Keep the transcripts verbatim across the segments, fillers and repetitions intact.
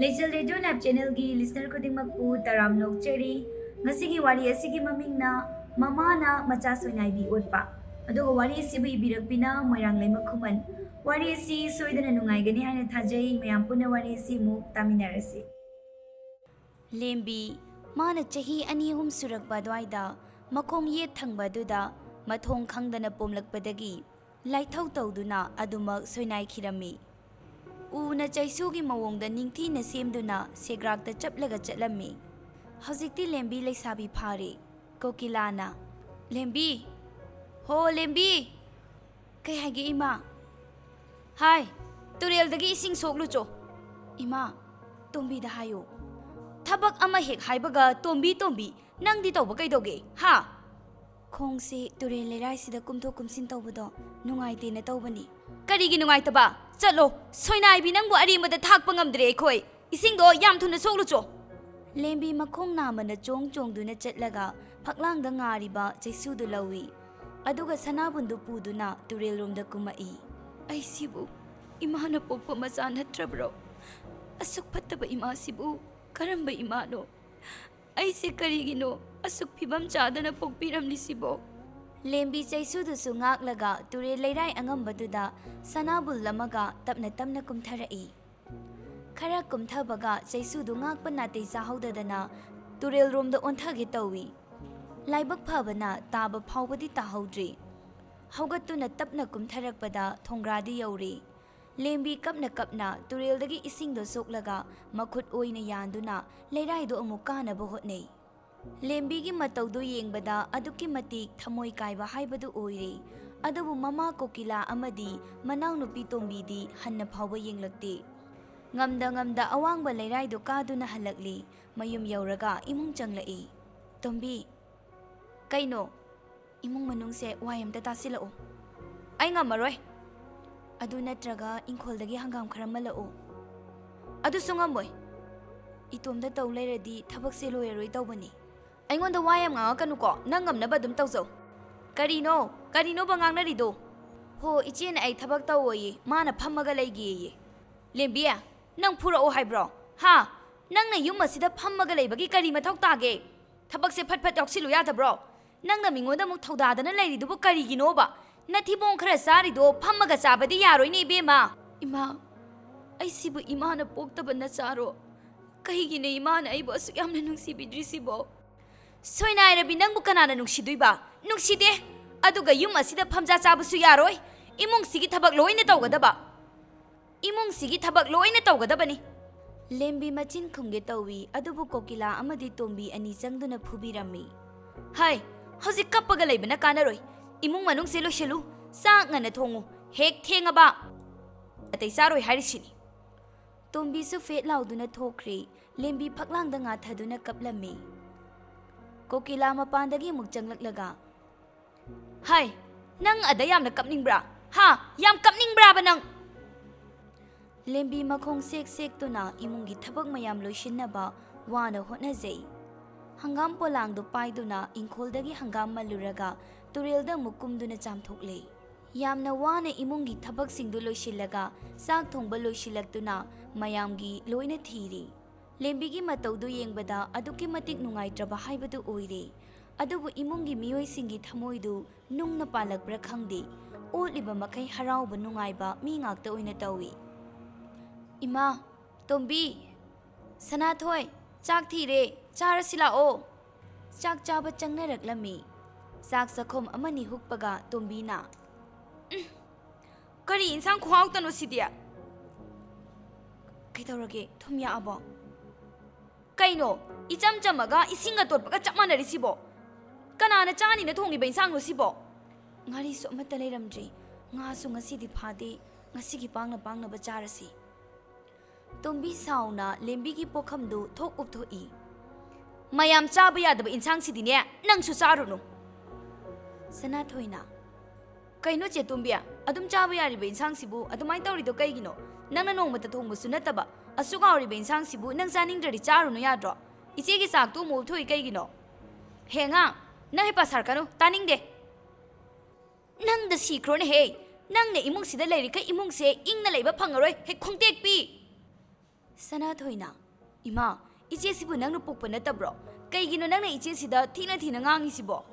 ꯂꯩꯆꯦꯜ radio ꯅꯥꯏꯕ ꯆꯦꯅꯦꯜꯒꯤ listener ꯈꯨꯗꯤꯡꯃꯛꯄꯨ ꯇꯔꯥꯝꯅ ꯑꯣꯛꯆꯔꯤ꯫ ꯉꯁꯤꯒꯤ ꯋꯥꯔꯤ ꯑꯁꯤꯒꯤ ꯃꯃꯤꯡꯅ ꯃꯃꯥꯅ ꯃꯆꯥ ꯁꯣꯏꯅꯥꯏꯕꯤ ꯑꯣꯠꯄ꯫ ꯑꯗꯨꯒ ꯋꯥꯔꯤ ꯑꯁꯤꯕꯨ ꯏꯕꯤꯔꯛꯄꯤꯅ ꯃꯣꯏꯔꯥꯡꯂꯩꯃ ꯈꯨꯃꯟ꯫ ꯋꯥꯔꯤ ꯑꯁꯤ ꯁꯣꯏꯗꯅ ꯅꯨꯡꯉꯥꯏꯒꯅꯤ ꯍꯥꯏꯅ ꯊꯥꯖꯩ꯫ ꯃꯌꯥꯝ ꯄꯨꯟꯅ ꯋꯥꯔꯤ ꯑꯁꯤ ꯑꯃꯨꯛ ꯇꯥꯃꯤꯟꯅꯔꯁꯤ꯫ ꯂꯦꯝꯕꯤ, ꯃꯥꯅ ꯆꯍꯤ ꯑꯅꯤ ꯑꯍꯨꯝ ꯁꯨꯔꯛꯄ ꯑꯗꯨꯋꯥꯏꯗ ꯃꯈꯣꯡ ꯌꯦꯠ ꯊꯪꯕ ꯑꯗꯨꯗ ꯃꯊꯣꯡ ꯈꯪꯗꯅ ꯄꯣꯝꯂꯛꯄꯗꯒꯤ ꯂꯥꯏꯊꯧ ꯇꯧꯗꯨꯅ ꯑꯗꯨꯃꯛ ꯁꯣꯏꯅꯥꯏꯈꯤꯔꯝꯃꯤ꯫ ꯎꯅ ꯆꯩꯁꯨꯒꯤ ꯃꯑꯣꯡꯗ ꯅꯤꯡꯊꯤꯅ ꯁꯦꯝꯗꯨꯅ ꯁꯦꯒ꯭ꯔꯥꯛꯇ ꯆꯞꯂꯒ ꯆꯠꯂꯝꯃꯤ꯫ ꯍꯧꯖꯤꯛꯇꯤ ꯂꯦꯝꯕꯤ ꯂꯩꯁꯥꯕꯤ ꯐꯥꯔꯦ꯫ ꯀꯣꯀꯤꯂꯥꯅ, "ꯂꯦꯝꯕꯤ! ꯍꯣ ꯂꯦꯝꯕꯤ!" "ꯀꯩ ꯍꯥꯏꯒꯦ ꯏꯃꯥ?" "ꯍꯥꯏ, ꯇꯨꯔꯦꯜꯗꯒꯤ ꯏꯁꯤꯡ ꯁꯣꯛꯂꯨꯆꯣ꯫" "ꯏꯃꯥ, ꯇꯣꯝꯕꯤꯗ ꯍꯥꯏꯌꯨ꯫" "ꯊꯕꯛ ꯑꯃ ꯍꯦꯛ ꯍꯥꯏꯕꯒ ꯇꯣꯝꯕꯤ ꯇꯣꯝꯕꯤ, ꯅꯪꯗꯤ ꯇꯧꯕ ꯀꯩꯗꯧꯒꯦ, ꯍꯥ?" "ꯈꯣꯡꯁꯦ ꯇꯨꯔꯦꯜ ꯂꯩꯔꯥꯏꯁꯤꯗ ꯀꯨꯝꯊꯣꯛ ꯀꯨꯝꯁꯤꯟ ꯇꯧꯕꯗꯣ ꯅꯨꯡꯉꯥꯏꯇꯦꯅ ꯇꯧꯕꯅꯤ꯫" "ꯀꯔꯤꯒꯤ ꯅꯨꯡꯉꯥꯏꯇꯕ? ꯆꯠꯂꯣ, ꯁꯣꯏꯅꯥꯏꯕꯤ ꯅꯪꯕꯨ ꯑꯔꯦꯝꯕꯗ ꯊꯥꯛꯄ ꯉꯝꯗ꯭ꯔꯦ ꯑꯩꯈꯣꯏ꯫ ꯏꯁꯤꯡꯗꯣ ꯌꯥꯝ ꯊꯨꯅ ꯁꯣꯛꯂꯨꯆꯣ꯫" ꯂꯦꯝꯕꯤ ꯃꯈꯣꯡ ꯅꯥꯝꯃꯅ ꯆꯣꯡ ꯆꯣꯡꯗꯨꯅ ꯆꯠꯂꯒ ꯐꯛꯂꯥꯡꯗ ꯉꯥꯔꯤꯕ ꯆꯩꯁꯨꯗꯨ ꯂꯧꯏ꯫ ꯑꯗꯨꯒ ꯁꯅꯥꯕꯨꯟꯗꯨ ꯄꯨꯗꯨꯅ ꯇꯨꯔꯦꯜꯔꯣꯝꯗ ꯀꯨꯝꯃꯛꯏ꯫ "ꯑꯩꯁꯤꯕꯨ ꯏꯃꯥꯅ ꯄꯣꯛꯄ ꯃꯆꯥ ꯅꯠꯇ꯭ꯔꯕ꯭ꯔꯣ? ꯑꯁꯨꯛ ꯐꯠꯇꯕ ꯏꯃꯥꯁꯤꯕꯨ ꯀꯔꯝꯕ ꯏꯃꯥꯅꯣ? ꯑꯩꯁꯦ ꯀꯔꯤꯒꯤꯅꯣ ꯑꯁꯨꯛ ꯐꯤꯕꯝ ꯆꯥꯗꯅ ꯄꯣꯛꯄꯤꯔꯝꯂꯤꯁꯤꯕꯣ?" ꯂꯦꯝꯕꯤ ꯆꯩꯁꯨꯗꯨꯁꯨ ꯉꯥꯛꯂꯒ ꯇꯨꯔꯦꯜ ꯂꯩꯔꯥꯏ ꯑꯉꯝꯕꯗꯨꯗ ꯁꯅꯥꯕꯨꯜ ꯑꯃꯒ ꯇꯞꯅ ꯇꯞꯅ ꯀꯨꯝꯊꯔꯛꯏ꯫ ꯈꯔ ꯀꯨꯝꯊꯕꯒ ꯆꯩꯁꯨꯗꯨ ꯉꯥꯛꯄ ꯅꯥꯇꯩ ꯆꯥꯍꯧꯗꯗꯅ ꯇꯨꯔꯦꯜꯔꯣꯝꯗ ꯑꯣꯟꯊꯒꯦ ꯇꯧꯏ꯫ ꯂꯥꯏꯕꯛ ꯐꯕꯅ ꯇꯥꯕ ꯐꯥꯎꯕꯗꯤ ꯇꯥꯍꯧꯗ꯭ꯔꯤ꯫ ꯍꯧꯒꯠꯇꯨꯅ ꯇꯞꯅ ꯀꯨꯝꯊꯔꯛꯄꯗ ꯊꯣꯡꯒ꯭ꯔꯥꯗꯤ ꯌꯧꯔꯦ꯫ ꯂꯦꯝꯕꯤ ꯀꯞꯅ ꯀꯞꯅ ꯇꯨꯔꯦꯜꯗꯒꯤ ꯏꯁꯤꯡꯗꯣ ꯁꯣꯛꯂꯒ ꯃꯈꯨꯠ ꯑꯣꯏꯅ ꯌꯥꯟꯗꯨꯅ ꯂꯩꯔꯥꯏꯗꯣ ꯑꯃꯨꯛ ꯀꯥꯅꯕ ꯍꯣꯠꯅꯩ꯫ ꯂꯦꯝꯕꯤꯒꯤ ꯃꯇꯧꯗꯨ ꯌꯦꯡꯕꯗ ꯑꯗꯨꯛꯀꯤ ꯃꯇꯤꯛ ꯊꯃꯣꯏ ꯀꯥꯏꯕ ꯍꯥꯏꯕꯗꯨ ꯑꯣꯏꯔꯦ꯫ ꯑꯗꯨꯕꯨ ꯃꯃꯥ ꯀꯣꯀꯤꯂꯥ ꯑꯃꯗꯤ ꯃꯅꯥꯎꯅꯨꯄꯤ ꯇꯣꯝꯕꯤꯗꯤ ꯍꯟꯅ ꯐꯥꯎꯕ ꯌꯦꯡꯂꯛꯇꯦ꯫ ꯉꯝꯗ ꯉꯝꯗ ꯑꯋꯥꯡꯕ ꯂꯩꯔꯥꯏꯗꯨ ꯀꯥꯗꯨꯅ ꯍꯜꯂꯛꯂꯤ꯫ ꯃꯌꯨꯝ ꯌꯧꯔꯒ ꯏꯃꯨꯡ ꯆꯪꯂꯛꯏ꯫ "ꯇꯣꯝꯕꯤ!" "ꯀꯩꯅꯣ?" "ꯏꯃꯨꯡ ꯃꯅꯨꯡꯁꯦ ꯋꯥꯏ ꯑꯝꯇ ꯇꯥꯁꯤꯜꯂꯛꯑꯣ꯫" "ꯑꯩ ꯉꯝꯃꯔꯣꯏ꯫" "ꯑꯗꯨ ꯅꯠꯇ꯭ꯔꯒ ꯏꯪꯈꯣꯜꯗꯒꯤ ꯍꯪꯒꯥꯝ ꯈꯔ ꯃꯜꯂꯛꯑꯣ꯫" "ꯑꯗꯨꯁꯨ ꯉꯝꯃꯣꯏ꯫" "ꯏꯇꯣꯝꯗ ꯇꯧ ꯂꯩꯔꯗꯤ ꯊꯕꯛꯁꯦ ꯂꯣꯏꯔꯔꯣꯏ ꯇꯧꯕꯅꯤ꯫" "ꯑꯩꯉꯣꯟꯗ ꯋꯥ ꯌꯥꯝ ꯉꯥꯡꯉꯛꯀꯅꯨꯀꯣ, ꯅꯪ ꯉꯝꯅꯕ ꯑꯗꯨꯝ ꯇꯧꯖꯧ꯫" "ꯀꯔꯤꯅꯣ? ꯀꯔꯤꯅꯣꯕ ꯉꯥꯡꯅꯔꯤꯗꯣ?" "ꯍꯣ, ꯏꯆꯦꯅ ꯑꯩ ꯊꯕꯛ ꯇꯧꯑꯣꯌꯦ, ꯃꯥꯅ ꯐꯝꯃꯒ ꯂꯩꯒꯦꯌꯦ꯫" "ꯂꯦꯝꯕꯤ, ꯅꯪ ꯐꯨꯔꯛꯑꯣ ꯍꯥꯏꯕ꯭ꯔꯣ? ꯍꯥ? ꯅꯪꯅ ꯌꯨꯝ ꯑꯁꯤꯗ ꯐꯝꯃꯒ ꯂꯩꯕꯒꯤ ꯀꯔꯤ ꯃꯊꯧ ꯇꯥꯒꯦ? ꯊꯕꯛꯁꯦ ꯐꯠ ꯐꯠ ꯌꯥꯎꯁꯤꯜꯂꯨ ꯌꯥꯗꯕ꯭ꯔꯣ? ꯅꯪꯅ ꯃꯤꯉꯣꯟꯗ ꯑꯃꯨꯛ ꯊꯧꯗꯥꯗꯅ ꯂꯩꯔꯤꯗꯨꯕꯨ ꯀꯔꯤꯒꯤꯅꯣꯕ? ꯅꯊꯤꯕꯣꯡ ꯈꯔ ꯆꯥꯔꯤꯗꯣ ꯐꯝꯃꯒ ꯆꯥꯕꯗꯤ ꯌꯥꯔꯣꯏꯅꯦ, ꯏꯕꯦꯝꯃ꯫ ꯏꯃꯥ, ꯑꯩꯁꯤꯕꯨ ꯏꯃꯥꯅ ꯄꯣꯛꯇꯕ ꯅꯆꯥꯔꯣ? ꯀꯩꯒꯤꯅꯣ ꯏꯃꯥꯅ ꯑꯩꯕꯨ ꯑꯁꯨꯛ ꯌꯥꯝꯅ ꯅꯨꯡꯁꯤꯕꯤꯗ꯭ꯔꯤꯁꯤꯕꯣ? ꯁꯣꯏꯅꯥꯏꯔꯕꯤ, ꯅꯪꯕꯨ ꯀꯅꯥꯅ ꯅꯨꯡꯁꯤꯗꯣꯏꯕ? ꯅꯨꯡꯁꯤꯗꯦ꯫ ꯑꯗꯨꯒ ꯌꯨꯝ ꯑꯁꯤꯗ ꯐꯝꯖꯥ ꯆꯥꯕꯁꯨ ꯌꯥꯔꯣꯏ꯫ ꯏꯃꯨꯡꯁꯤꯒꯤ ꯊꯕꯛ ꯂꯣꯏꯅ ꯇꯧꯒꯗꯕ꯫ ꯏꯃꯨꯡꯁꯤꯒꯤ ꯊꯕꯛ ꯂꯣꯏꯅ ꯇꯧꯒꯗꯕꯅꯤ꯫ ꯂꯦꯝꯕꯤ ꯃꯆꯤꯟ ꯈꯨꯝꯒꯦ ꯇꯧꯏ, ꯑꯗꯨꯕꯨ ꯀꯣꯀꯤꯂꯥ ꯑꯃꯗꯤ ꯇꯣꯝꯕꯤ ꯑꯅꯤ ꯆꯪꯗꯨꯅ ꯐꯨꯕꯤꯔꯝꯃꯤ꯫ ꯍꯥꯏ, ꯍꯧꯖꯤꯛ ꯀꯞꯄꯒ ꯂꯩꯕꯅ ꯀꯥꯟꯅꯔꯣꯏ꯫ ꯏꯃꯨꯡ ꯃꯅꯨꯡꯁꯦ ꯂꯣꯏꯁꯤꯜꯂꯨ꯫ ꯆꯥꯛ ꯉꯟꯅ ꯊꯣꯡꯉꯨ꯫ ꯍꯦꯛ ꯊꯦꯡꯉꯕ ꯑꯇꯩ ꯆꯥꯔꯣꯏ ꯍꯥꯏꯔꯤꯁꯤꯅꯤ꯫ ꯇꯣꯝꯕꯤꯁꯨ ꯐꯦꯠ ꯂꯥꯎꯗꯨꯅ ꯊꯣꯛꯈ꯭ꯔꯦ꯫ ꯂꯦꯝꯕꯤ ꯐꯛꯂꯥꯡꯗ ꯉꯥꯊꯗꯨꯅ ꯀꯞꯂꯝꯃꯤ꯫ ꯀꯣꯀꯤꯂꯥ ꯃꯄꯥꯟꯗꯒꯤ ꯑꯃꯨꯛ ꯆꯪꯂꯛꯂꯒ, ꯍꯥꯏ, ꯅꯪ ꯑꯗ ꯌꯥꯝꯅ ꯀꯞꯅꯤꯡꯕ꯭ꯔꯥ? ꯍꯥ? ꯌꯥꯝ ꯀꯞꯅꯤꯡꯕ꯭ꯔꯥꯕ ꯅꯪ? ꯂꯦꯝꯕꯤ ꯃꯈꯣꯡ ꯁꯦꯛ ꯁꯦꯛꯇꯨꯅ ꯏꯃꯨꯡꯒꯤ ꯊꯕꯛ ꯃꯌꯥꯝ ꯂꯣꯏꯁꯤꯟꯅꯕ ꯋꯥꯅ ꯍꯣꯠꯅꯖꯩ꯫ ꯍꯪꯒꯥꯝ ꯄꯣꯂꯥꯡꯗꯨ ꯄꯥꯏꯗꯨꯅ ꯏꯪꯈꯣꯜꯗꯒꯤ ꯍꯪꯒꯥꯝ ꯃꯜꯂꯨꯔꯒ ꯇꯨꯔꯦꯜꯗ ꯑꯃꯨꯛ ꯀꯨꯝꯗꯨꯅ ꯆꯥꯝꯊꯣꯛꯂꯦ꯫ ꯌꯥꯝꯅ ꯋꯥꯅ ꯏꯃꯨꯡꯒꯤ ꯊꯕꯛꯁꯤꯡꯗꯨ ꯂꯣꯏꯁꯤꯜꯂꯒ ꯆꯥꯛ ꯊꯣꯡꯕ ꯂꯣꯏꯁꯤꯜꯂꯛꯇꯨꯅ ꯃꯌꯥꯝꯒꯤ ꯂꯣꯏꯅ ꯊꯤꯔꯤ꯫ ꯂꯦꯝꯕꯤꯒꯤ ꯃꯇꯧꯗꯨ ꯌꯦꯡꯕꯗ ꯑꯗꯨꯛꯀꯤ ꯃꯇꯤꯛ ꯅꯨꯡꯉꯥꯏꯇ꯭ꯔꯕ ꯍꯥꯏꯕꯗꯨ ꯑꯣꯏꯔꯦ꯫ ꯑꯗꯨꯕꯨ ꯏꯃꯨꯡꯒꯤ ꯃꯤꯑꯣꯏꯁꯤꯡꯒꯤ ꯊꯃꯣꯏꯗꯨ ꯅꯨꯡꯅ ꯄꯥꯜꯂꯛꯄ꯭ꯔꯥ ꯈꯪꯗꯦ, ꯑꯣꯠꯂꯤꯕ ꯃꯈꯩ ꯍꯔꯥꯎꯕ ꯅꯨꯡꯉꯥꯏꯕ ꯃꯤ ꯉꯥꯛꯇ ꯑꯣꯏꯅ ꯇꯧꯏ꯫ ꯏꯃꯥ, ꯇꯣꯝꯕꯤ, ꯁꯅꯥꯊꯣꯏ, ꯆꯥꯛ ꯊꯤꯔꯦ, ꯆꯥꯔꯁꯤ ꯂꯥꯛꯑꯣ꯫ ꯆꯥꯛ ꯆꯥꯕ ꯆꯪꯅꯔꯛꯂꯝꯃꯤ꯫ ꯆꯥꯛ ꯆꯥꯛꯈꯨꯝ ꯑꯃꯅꯤ ꯍꯨꯛꯄꯒ ꯇꯣꯝꯕꯤꯅ, "ꯎꯝ, ꯀꯔꯤ ꯏꯟꯁꯥꯡ ꯈꯨꯍꯥꯎꯇꯅꯣ ꯁꯤꯗꯤ?" "ꯀꯩꯗꯧꯔꯒꯦ, ꯊꯨꯝ ꯌꯥꯛꯑꯕꯣ?" "ꯀꯩꯅꯣ, ꯏꯆꯝ ꯆꯝꯃꯒ ꯏꯁꯤꯡꯒ ꯇꯣꯠꯄꯒ ꯆꯞ ꯃꯥꯟꯅꯔꯤꯁꯤꯕꯣ? ꯀꯅꯥꯅ ꯆꯥꯅꯤꯅ ꯊꯣꯡꯉꯤꯕ ꯏꯟꯁꯥꯡꯅꯣ ꯁꯤꯕꯣ?" "ꯉꯥꯔꯤꯁꯨ ꯑꯃꯠꯇ ꯂꯩꯔꯝꯗ꯭ꯔꯤ꯫ ꯉꯥꯁꯨ ꯉꯁꯤꯗꯤ ꯐꯥꯗꯦ꯫ ꯉꯁꯤꯒꯤ ꯄꯥꯡꯅ ꯄꯥꯡꯅꯕ ꯆꯥꯔꯁꯤ꯫" ꯇꯣꯝꯕꯤ ꯁꯥꯎꯅ ꯂꯦꯝꯕꯤꯒꯤ ꯄꯣꯈꯝꯗꯨ ꯊꯣꯛ ꯎꯞꯊꯣꯛꯏ꯫ "ꯃꯌꯥꯝ ꯆꯥꯕ ꯌꯥꯗꯕ ꯏꯟꯁꯥꯡꯁꯤꯗꯤꯅꯦ, ꯅꯪꯁꯨ ꯆꯥꯔꯨꯅꯨ꯫" ꯁꯅꯥꯊꯣꯏꯅ, "ꯀꯩꯅꯣ ꯆꯦ ꯇꯣꯝꯕꯤ, ꯑꯗꯨꯝ ꯆꯥꯕ ꯌꯥꯔꯤꯕ ꯏꯟꯁꯥꯡꯁꯤꯕꯨ ꯑꯗꯨꯃꯥꯏꯅ ꯇꯧꯔꯤꯗꯣ ꯀꯩꯒꯤꯅꯣ? ꯅꯪꯅ ꯅꯣꯡꯃꯇ ꯊꯣꯡꯕꯁꯨ ꯅꯠꯇꯕ, ꯑꯁꯨꯛ ꯍꯥꯎꯔꯤꯕ ꯏꯟꯁꯥꯡꯁꯤꯕꯨ ꯅꯪ ꯆꯥꯅꯤꯡꯗ꯭ꯔꯗꯤ ꯆꯥꯔꯨꯅꯨ ꯌꯥꯗ꯭ꯔꯣ? ꯏꯆꯦꯒꯤ ꯆꯥꯛꯇꯨ ꯑꯃꯨꯛ ꯎꯞꯊꯣꯛꯏ ꯀꯩꯒꯤꯅꯣ? ꯍꯦ ꯑꯉꯥꯡ, ꯅꯪ ꯍꯩꯄꯥ ꯁꯥꯔꯛꯀꯅꯨ, ꯇꯥꯅꯤꯡꯗꯦ꯫" "ꯅꯪꯗ ꯁꯤꯈ꯭ꯔꯣꯅꯦꯍꯦ꯫ ꯅꯪꯅ ꯏꯃꯨꯡꯁꯤꯗ ꯂꯩꯔꯤꯈꯩ ꯏꯃꯨꯡꯁꯦ ꯏꯪꯅ ꯂꯩꯕ ꯐꯪꯉꯔꯣꯏ, ꯍꯦ ꯈꯣꯡꯇꯦꯛꯄꯤ!" ꯁꯅꯥꯊꯣꯏꯅ, "ꯏꯃꯥ, ꯏꯆꯦꯁꯤꯕꯨ ꯅꯪꯅ ꯄꯣꯛꯄ ꯅꯠꯇꯕ꯭ꯔꯣ? ꯀꯩꯒꯤꯅꯣ ꯅꯪꯅ ꯏꯆꯦꯁꯤꯗ ꯊꯤꯅ ꯊꯤꯅ ꯉꯥꯡꯉꯤꯁꯤꯕꯣ?"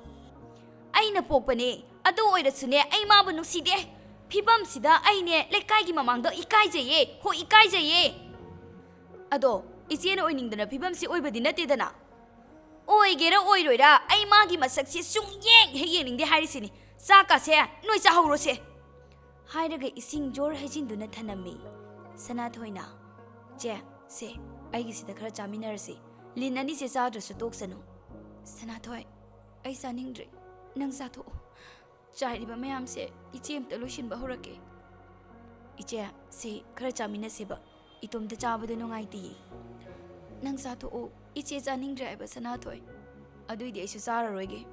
"ꯑꯩꯅ ꯄꯣꯛꯄꯅꯦ, ꯑꯗꯨ ꯑꯣꯏꯔꯁꯨꯅꯦ, ꯑꯩ ꯃꯥꯕꯨ ꯅꯨꯡꯁꯤꯗꯦ꯫ ꯐꯤꯕꯝꯁꯤꯗ ꯑꯩꯅꯦ ꯂꯩꯀꯥꯏꯒꯤ ꯃꯃꯥꯡꯗ ꯏꯀꯥꯏꯖꯩꯌꯦ, ꯍꯣ ꯏꯀꯥꯏꯖꯩꯌꯦ꯫ ꯑꯗꯣ ꯏꯆꯦꯅ ꯑꯣꯏꯅꯤꯡꯗꯅ ꯐꯤꯕꯝꯁꯤ ꯑꯣꯏꯕꯗꯤ ꯅꯠꯇꯦꯗꯅ꯫ ꯑꯣꯏꯒꯦꯔꯥ ꯑꯣꯏꯔꯣꯏꯔꯥ, ꯑꯩ ꯃꯥꯒꯤ ꯃꯁꯛꯁꯦ ꯁꯨꯡꯌꯦꯡ ꯍꯦꯛ ꯌꯦꯡꯅꯤꯡꯗꯦ ꯍꯥꯏꯔꯤꯁꯤꯅꯤ꯫ ꯆꯥꯛꯀꯁꯦ ꯅꯣꯏ ꯆꯥꯍꯧꯔꯣꯁꯦ," ꯍꯥꯏꯔꯒ ꯏꯁꯤꯡ ꯖꯣꯔ ꯍꯩꯖꯤꯟꯗꯨꯅ ꯊꯅꯝꯃꯤ꯫ ꯁꯅꯥꯊꯣꯏꯅ, "ꯏꯆꯦ, ꯁꯦ, ꯑꯩꯒꯤꯁꯤꯗ ꯈꯔ ꯆꯥꯃꯤꯟꯅꯔꯁꯤ꯫ ꯂꯤꯟ ꯑꯅꯤꯁꯦ ꯆꯥꯗ꯭ꯔꯁꯨ ꯇꯣꯛꯁꯅꯨ꯫" "ꯁꯅꯥꯊꯣꯏ, ꯑꯩ ꯆꯥꯅꯤꯡꯗ꯭ꯔꯦ꯫ ꯅꯪ ꯆꯥꯊꯣꯛꯑꯣ꯫ ꯆꯥꯏꯔꯤꯕ ꯃꯌꯥꯝꯁꯦ ꯏꯆꯦ ꯑꯝꯇ ꯂꯣꯏꯁꯤꯟꯕ ꯍꯧꯔꯛꯀꯦ꯫" "ꯏꯆꯦ, ꯁꯦ, ꯈꯔ ꯆꯥꯃꯤꯟꯅꯁꯦꯕ꯫ ꯏꯇꯣꯝꯇ ꯆꯥꯕꯗꯣ ꯅꯨꯡꯉꯥꯏꯇꯦꯌꯦ꯫" "ꯅꯪ ꯆꯥꯊꯣꯛꯑꯣ, ꯏꯆꯦ ꯆꯥꯅꯤꯡꯗ꯭ꯔꯦ ꯍꯥꯏꯕ ꯁꯅꯥꯊꯣꯏ꯫ ꯑꯗꯨꯏꯗꯤ ꯑꯩꯁꯨ ꯆꯥꯔꯔꯣꯏꯒꯦ꯫"